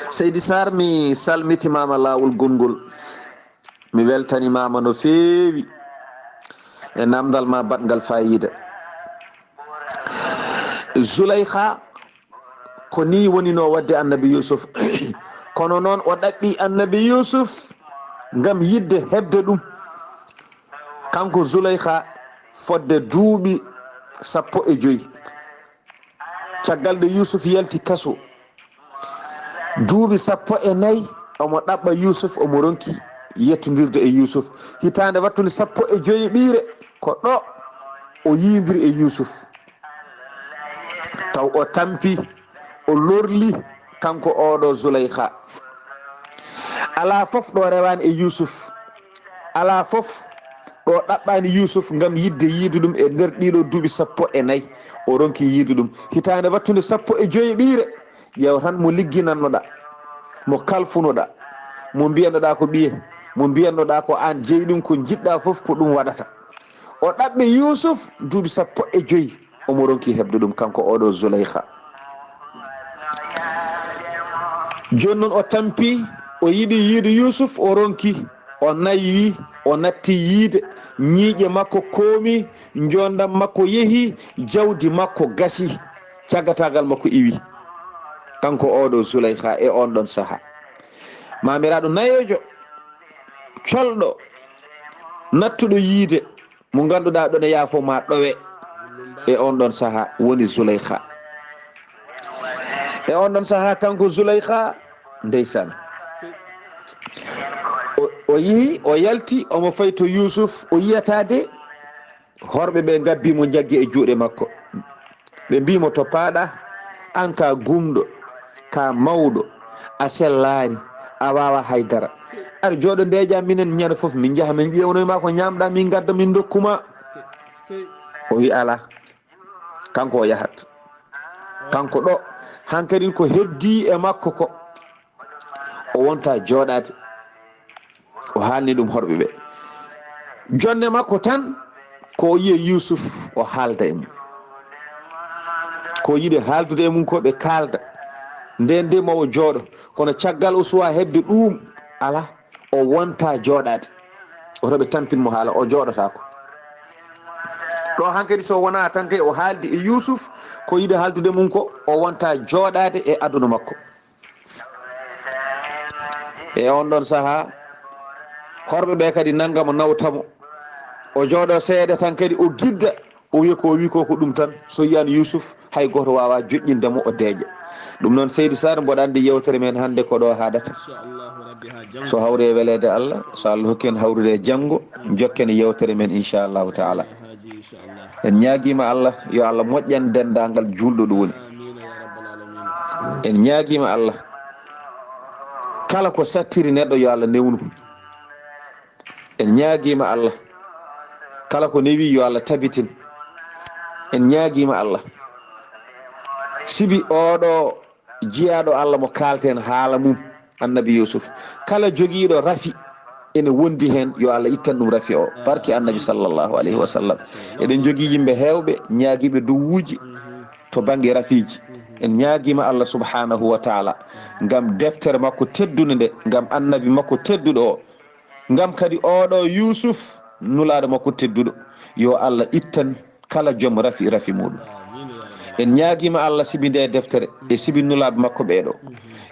Seydi Sarr, mi salmitimaama laawol gongol. Mi weltanimaama no feewi e namdal ma baɗngal faayiida. Zuleyha ko nii wonino waɗde Annabi Yuusuf. Kono noon o ɗaɓɓi Annabi Yuusuf ngam yiɗde heɓde ɗum. Kanko Zuleyha fodde duuɓi sappo e joy. Caggal nde Yuusuf yalti kaso, duuɓi sappo e nayi omo ɗaɓɓa Yuusuf, omo ronki yettondirde e Yuusuf. Hitaande wattunde sappo e joy ɓiire ko ɗo o yiindiri e Yuusuf. Taw o tampi, o lorli kanko oɗo Zuleyha. Alaa fof ɗo rewaani e Yuusuf. Alaa fof ɗo ɗaɓɓaani Yuusuf ngam yiɗde yiide ɗum e nder ɗiɗo duuɓi sappo e nayi. O ronki yiide ɗum. Hitaande wattunde sappo e joy ɓiire, ƴeew tan mo ligginannoɗa, mo kalfunoɗa, mo mbiyannoɗa ko ɓiye, mo mbiyannoɗa ko aan jeyi ɗum, ko njiɗɗa fof ko ɗum waɗata. O ɗaɓɓi Yuusuf duuɓi sappo e joy, omo ronki heɓde ɗum kanko oɗo Zuleyha. Jooni noon o tampi, o yiɗi yiide Yuusuf, o ronki, o naywi, o natti yiide, ñiiƴe makko koomi, njoondam makko yehi, jawdi makko gasi, caggataagal makko iwi. Kanko oɗo Zuleyha e on ɗon saha. Maamiraaɗo nayeejo, colɗo, nattuɗo yiide, mo ngannduɗaa ɗon e yaafo ma ɗowe e on ɗon saha woni Zuleyha. E on ɗon saha kanko Zuleyha, ndeysaan. O, o yihi, o yalti, omo fayi to Yuusuf, o yiyata de, horɓe ɓe ngabbi mo njaggi e juuɗe makko. Ɓe mbii mo, "To paaɗa, aan ka gumɗo, ka mawɗo, a sellaani, a waawa haydara. Ar jooɗo ndeeja minen ñande fof, min njaha min ƴeewnoy ma ko ñaamɗa, min ngadda min ndokku ma." O wi, "Alaa." Kanko o yahat. Kanko ɗo, hankadin ko heddii e makko ko, o wonta jooɗaade. O haalni ɗum horɓe ɓe. Jonne makko tan, ko o yiya Yuusuf, o haalda e mum. Ko o yiɗi haaldude e mum ko ɓe kaalda. Nden de mo o jooɗo. Kono caggal o suwa heɓde ɗum, alaa, o wonta jooɗaade. Oto ɓe tampin mo haala, o jooɗotaako. Ɗo hankadi so wonaa tan kay o haaldi e Yuusuf, ko yiɗi haaldude mum ko, o wonta jooɗaade e aduna makko. E on ɗon saha, horɓe ɓe kadi nanga mo, nawta mo. O jooɗo seeɗa tan kadi o gidda, o wiya ko o wi ko, ko ɗum tan. So yiyan Yuusuf, hay gooto waawa joƴƴinde mo, o deeƴa. Ɗum noon, Seydi Sarr, mboɗo anndi yewtere men hannde ko ɗo haadata. Inchallahu Rabbi, ha janngo. So hawri e weleede Allah, so Allah hokki en hawrude e janngo, jokken yewtere men, inchallahu taala. Haaji, inchallah. En ñaagiima Allah, yo Allah moƴƴan denndaangal juulɗo ɗo woni. Amiina ya rabbal alamina. En ñaagiima Allah, kala ko sattiri neɗɗo, yo Allah newnu. En ñaagiima Allah, kala ko newi, yo Allah tabitin. En ñaagiima Allah, sibi oɗo jiyaaɗo Allah mo kaalten haala mum, Annabi Yuusuf, kala jogiiɗo rafi ene wondi heen, yo Allah ittan ɗum rafi o, barke Annabi sallallahu alayhi wa sallam. Eɗen jogii yimɓe heewɓe ñaagiiɓe duwuuji to bannge rafiiji. En ñaagiima Allah subhanahu wa taala ngam deftere makko teddunde nde, ngam Annabi makko tedduɗo o, ngam kadi oɗo Yuusuf, nulaaɗo makko tedduɗo, yo Allah ittan kala joom rafi, rafi muɗum. En ñaagiima Allah sibi nde deftere e sibi nulaaɓe makko ɓeeɗo.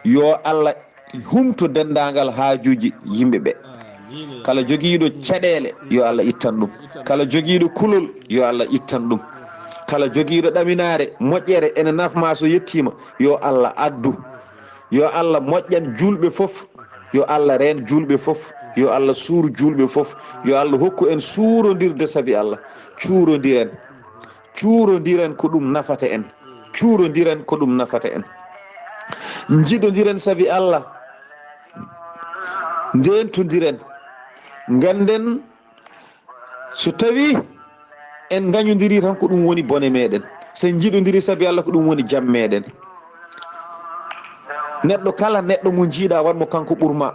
Yo Allah humto denndaangal haajuuji yimɓe ɓe. Kala jogiiɗo caɗeele, yo Allah ittan ɗum. Kala jogiiɗo kulol, yo Allah ittan ɗum. Kala jogiiɗo ɗaminaare, moƴƴere, ene nafmaa so yettiima, yo Allah addu. Yo Allah moƴƴan juulɓe fof. Yo Allah reen juulɓe fof. Yo Allah suur juulɓe fof. Yo Allah hokku en suurondirde sabi Allah. Cuurondiren. Cuurondiren ko ɗum nafata en. Cuurondiren ko ɗum nafata en. Njiɗondiren sabi Allah. Ndeentondiren. Ngannden so tawii en ngañondirii tan ko ɗum woni bone meɗen. So en njiɗondirii sabi Allah ko ɗum woni jam meɗen. Neɗɗo kala, neɗɗo mo njiiɗa, waɗ mo kanko ɓurma.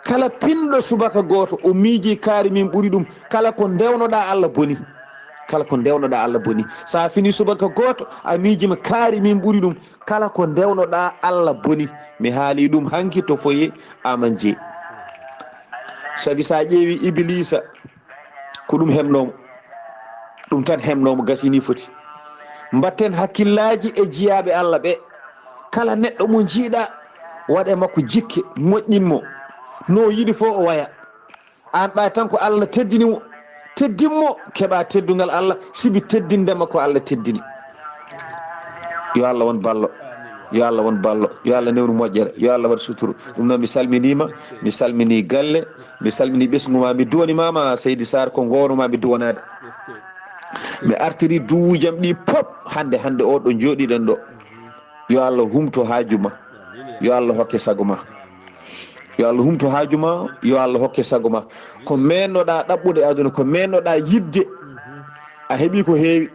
Kala pinɗo subaka gooto, o miiji kaari min ɓuri ɗum. Kala ko ndewnoɗa Allah boni. Kala ko ndewnoɗa Allah boni. Sa fini subaka gooto, a miijima kaari min ɓuri ɗum. Kala ko ndewnoɗa Allah boni. Mi haali ɗum hanki to foye Aman Jee. Sabi sa ƴeewi Ibiliisa, ko ɗum hemnoomo. Ɗum tan hemnoomo, gasini foti. Mbatten hakkillaaji e jiyaaɓe Allah ɓe. Kala neɗɗo mo njiiɗa, waɗe makko jikke, moƴƴin mo. No yiɗi fof o waya. Aan ɓaay tan ko Allah teddini mo. Teddin mo, keɓa teddungal Allah, sibi teddindema ko Allah teddini. Yo Allah won ballo. Yo Allah won ballo. Yo Allah newnu moƴƴere. Yo Allah waɗ suturu. Ɗum noon mi salminiima, mi salmini galle, mi salmini ɓesngu ma, mi duwanimaama Seydi Sarr ko ngoonuma mi duwanaade. Mi artiri duwuujam ɗi pop hannde, hannde o ɗo njooɗiɗen ɗo. Yo Allah humto haaju ma. Yo Allah hokke sago ma. Yo Allah humto haaju ma, yo Allah hokke sago ma. Ko meennoɗa ɗaɓɓude aduna, ko meennoɗa yiɗde, a heɓi ko heewi.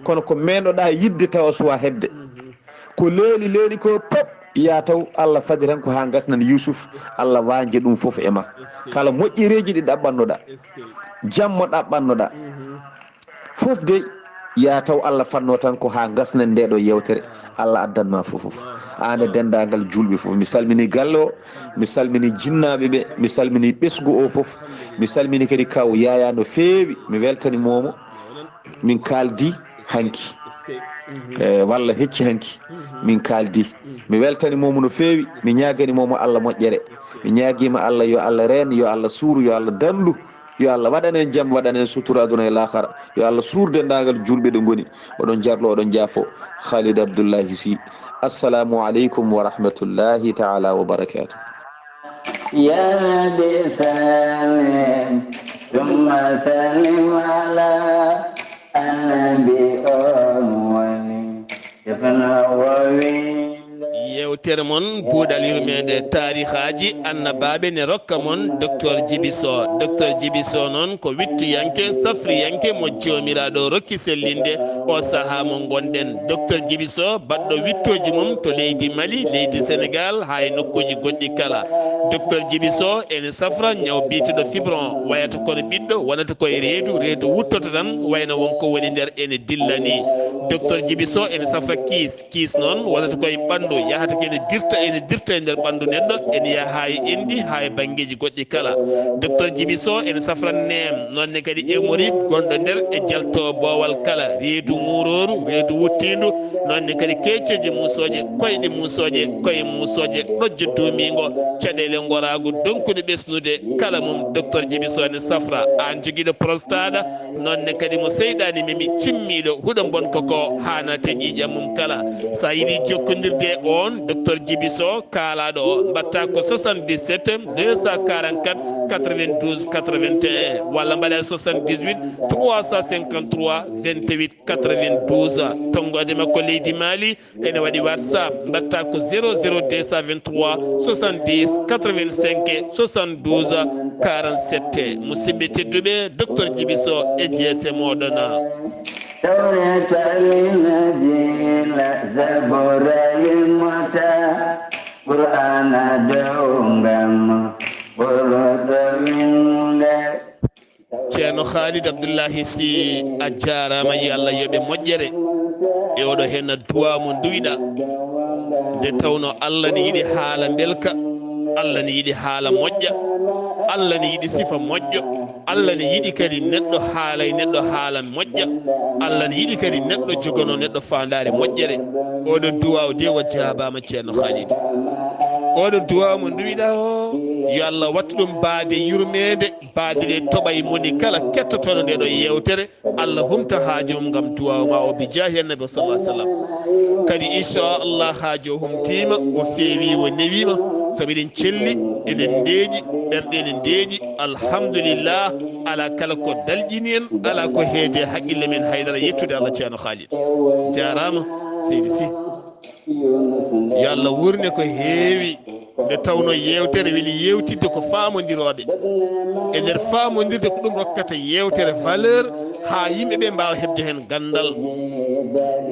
Kono ko meennoɗa yiɗde tawa suwa heɓde. Ko leeli leeli ko pop, ya taw Allah fadi tan ko ha gasnan Yusuf, Allah wanje ɗum fof e ma. Kala moƴƴereeji ɗi ɗaɓɓannoɗa, jammo ɗaɓɓannoɗa, fof dey, ya taw Allah fanno tan ko ha gasnen nde ɗo yewtere. Allah addan ma fof fof. An e dendagal julɓe fof. Mi salmini galle o, mi salmini jinnaaɓe ɓe, mi salmini ɓesngu o fof. Mi salmini kadi kaw Yaya no feewi. Mi weltani momo. Min kaldi hanki. Eh, walla hecci hanki. Min kaldi. Mi weltani momo no feewi. Mi ñaagani momo Allah moƴƴere. Mi ñaagima Allah yo Allah reen, yo Allah suuru, yo Allah dandu. Yo Allah waɗan en jam, waɗan en sutura aduna e laakhara. Yo Allah suur denndaangal juulɓe ɗo ngoni. Oɗon jarlo, oɗon jaafo. Khalid Abdullahi Sy. Assalamu aleykum wa rahmatullahi taala wa barakatuh. يا رب سلم ثم سلم على النبي أول. Yewtere mon, Buuɗal Yurmeende, taarihaaji annabaaɓe ne rokka mon Docteur Djiby Sow. Docteur Djiby Sow noon ko wittiyanke, safriyanke mo Joomiraaɗo rokki sellinde. O sahaa mo ngonɗen, Docteur Djiby Sow, baɗɗo wittooji mum to leydi Mali, leydi Senegal, haa e nokkuuji goɗɗi kala. Docteur Djiby Sow ene safra ñaw biyeteeɗo fibron, wayata kono ɓiɗɗo wonata koye reedu, reedu wuttoto tan, wayno won ko woni nder ene dilla ni. Docteur Djiby Sow ene safra kiis, kiis noon wonata koye ɓanndu, yahata ko ene dirta, ene dirta e nder ɓanndu neɗɗo, ene yaha haa e enɗi, haa e banngeeji goɗɗi kala. Docteur Djiby Sow ene safra neem, noon ne kadi hémorroïde gonɗo nder e jalto boowal kala, reedu ŋuurooru, reedu wuttiindu, noon ne kadi keeceeje muusooje, koyɗe muusooje, koye muusooje, ɗojjo duumiingo, caɗeele ngoraagu, donkude ɓesnude, kala mum Docteur Djiby Sow ene safra. Aan jogiiɗo prostate, noon ne kadi mo seyɗaani memi, cimmiiɗo, huɗo mbonko ko, haanata e ƴiiƴam mum kala. So a yiɗi jokkondirde e oon, Docteur Djiby Sow, kaalaaɗo o, mbaɗtaa ko soixante-dix-sept deux cent quarante-quatre quatre-vingt-douze quatre-vingt-un, walla mbaɗaa soixante-dix-huit trois cent cinquante-trois vingt-huit quatre-vingt-douze. Tonngoode makko leydi Mali ene waɗi WhatsApp, mbaɗtaa ko zéro zéro deux cent vingt-trois soixante-dix quatre-vingt-cinq soixante-douze quarante-sept. Musidɓe tedduɓe, Docteur Djiby Sow e jeese mooɗon. Tawreeta, Linjiila, Zabuura, Yimma, Qur'aana, dewgal mo ɓurɗo winnde. Ceerno Khalid Abdullahi Sy, a jaaraama, yo Allah yoɓe moƴƴere e oɗo henna duwa mo nduwiɗa. Nde tawno Allah ne yiɗi haala mbelka, Allah ne yiɗi haala moƴƴa, Allah ne yiɗi sifa moƴƴo, Allah ne yiɗi kadi neɗɗo haalay neɗɗo haala moƴƴa, Allah ne yiɗi kadi neɗɗo jogono neɗɗo faandaare moƴƴere. Oɗo duwaaw de o jaabaama, Ceerno Khalid. Oɗo duwaaw mo nduwiɗa o, yo Allah wattu ɗum baade yurmeende, baade ɗe toɓay moni kala kettotooɗo nde ɗo yeewtere. Allah humta haajo mum ngam duwaaw ma o bi jaahi annabi sallallahu alaihi wasallam. Kadi inchallah haajo humtiima, o feewi, o newiima, sabu eɗen celli, eɗen ndeeƴi, ɓerɗe eɗen ndeeƴi. Alhamdulillah, ala kala ko dalƴini en, ala ko heede haqqille men haydara. Yettude Allah ceerno Khalid. Jaaraama seydi Sy. Yo Allah wuurne ko heewi. Nde tawnoo yeewtere weli yeewtidde ko faamondirooɓe. E nder faamondirde ko ɗum rokkata yeewtere valeur haa yimɓe ɓe mbaawa heɓde heen ganndal.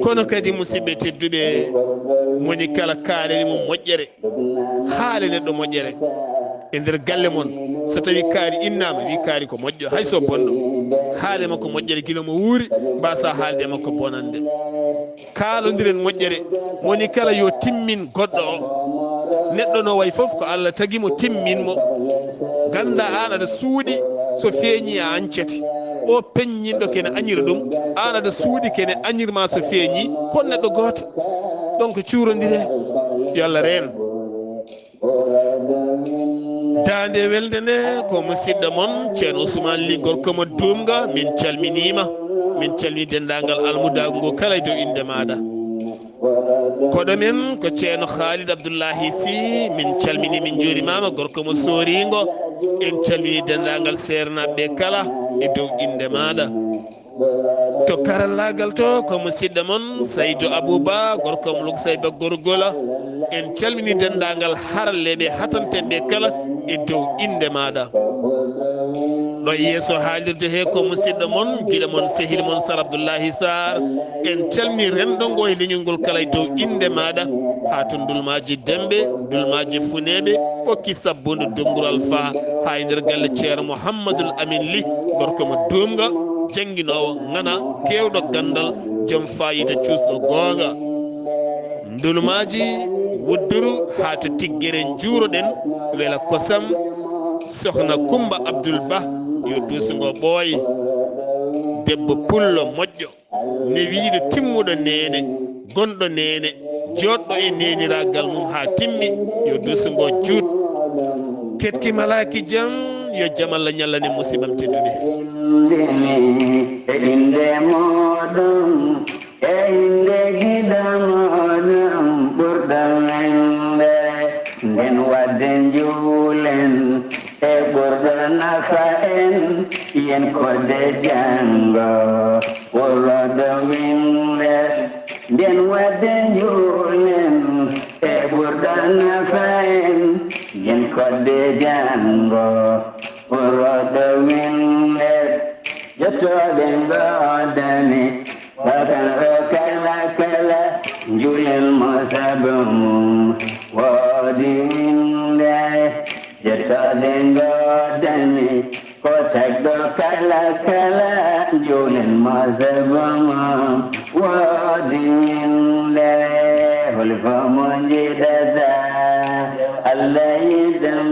Kono kadi musidɓe tedduɓe, moni kala kaalani mum moƴƴere, haale neɗɗo moƴƴere. E nder galle mon, so tawi kaari innaama, wi kaari ko moƴƴo, hay so bonɗo, haale makko moƴƴere gila mo wuuri, mbasa haalde makko bonande. Kaalondiren moƴƴere, moni kala yo timmin goɗɗo o. Neɗɗo no wayi fof ko Allah tagi mo, timmin mo. Ganda aan aɗa suuɗi, so feeñi a añcete. O peññinɗo kene añira ɗum, aan aɗa suuɗi kene añirma so feeñi, kon neɗɗo gooto. Donc cuurondire, yo Allah reen. Daande welde nde ko musidɗo mon Ceerno Ousmane Ly, gorko mo Duumga. Min calminiima, min calmini denndaangal almudaagu ngu kala e dow innde maaɗa. Koɗo men ko Ceerno Khalid Abdullahi Sy, min calmini, min njuurimaama, gorko mo Sooringo. En calmini denndaangal seernaaɓe kala e dow innde maaɗa. To karallaagal to ko musidɗo mon Saydou Abouba, gorko mo Luk Sayba Gorgola. En calmini denndaangal haralleeɓe hatanteeɓe kala e dow innde maaɗa. Ɗo e yeeso haalirde he ko musidɗo mon, giɗo mon, sehil mon Sar Abdoullahi Sarr. En calmini renndo ngo e leñol ngol kala e dow innde maaɗa, haa to Ndulmaaji Demɓe, Ndulmaaji Funeeɓe, Ɓokki Sabbundu, Donngural Faa, haa e nder galle Ceerno Mouhamadoul Amin Ly, gorko mo Duumga, jannginoowo, ŋana, keewɗo ganndal, joom faayiida, cuusɗo goonga. Ndulmaaji Wudduru haa to Tiggere njuuroɗen, wela kosam, Sohna Kummba Abdul Bah, yo duuso ngo ɓooy, debbo pullo moƴƴo. Newiiɗo timmuɗo neene, gonɗo neene, jooɗɗo e neeniraagal mum haa timmi, yo duuso ngo juut. Ketki malaaki jam, yo jam Allah ñallane musiɓam tedduɓe. E innde mooɗon, e innde giɗo mooɗon ɓurɗo welde, nden wadde njuulen e ɓurɗo nafa en, yen kodde janngo ɓurɗo winde. Nden wadde njuulen e ɓurɗo nafa en, yen kodde janngo ɓurɗo winde. Jottooɗe ngoodani, bakanɗo kala kala, njuulen mo sabu mum woodi winde. Jottooɗe ngoodani, ko tagɗo kala kala, njuulen mo sabu mum woodi winde. Holi fof mo njiɗata, Allah yiɗa.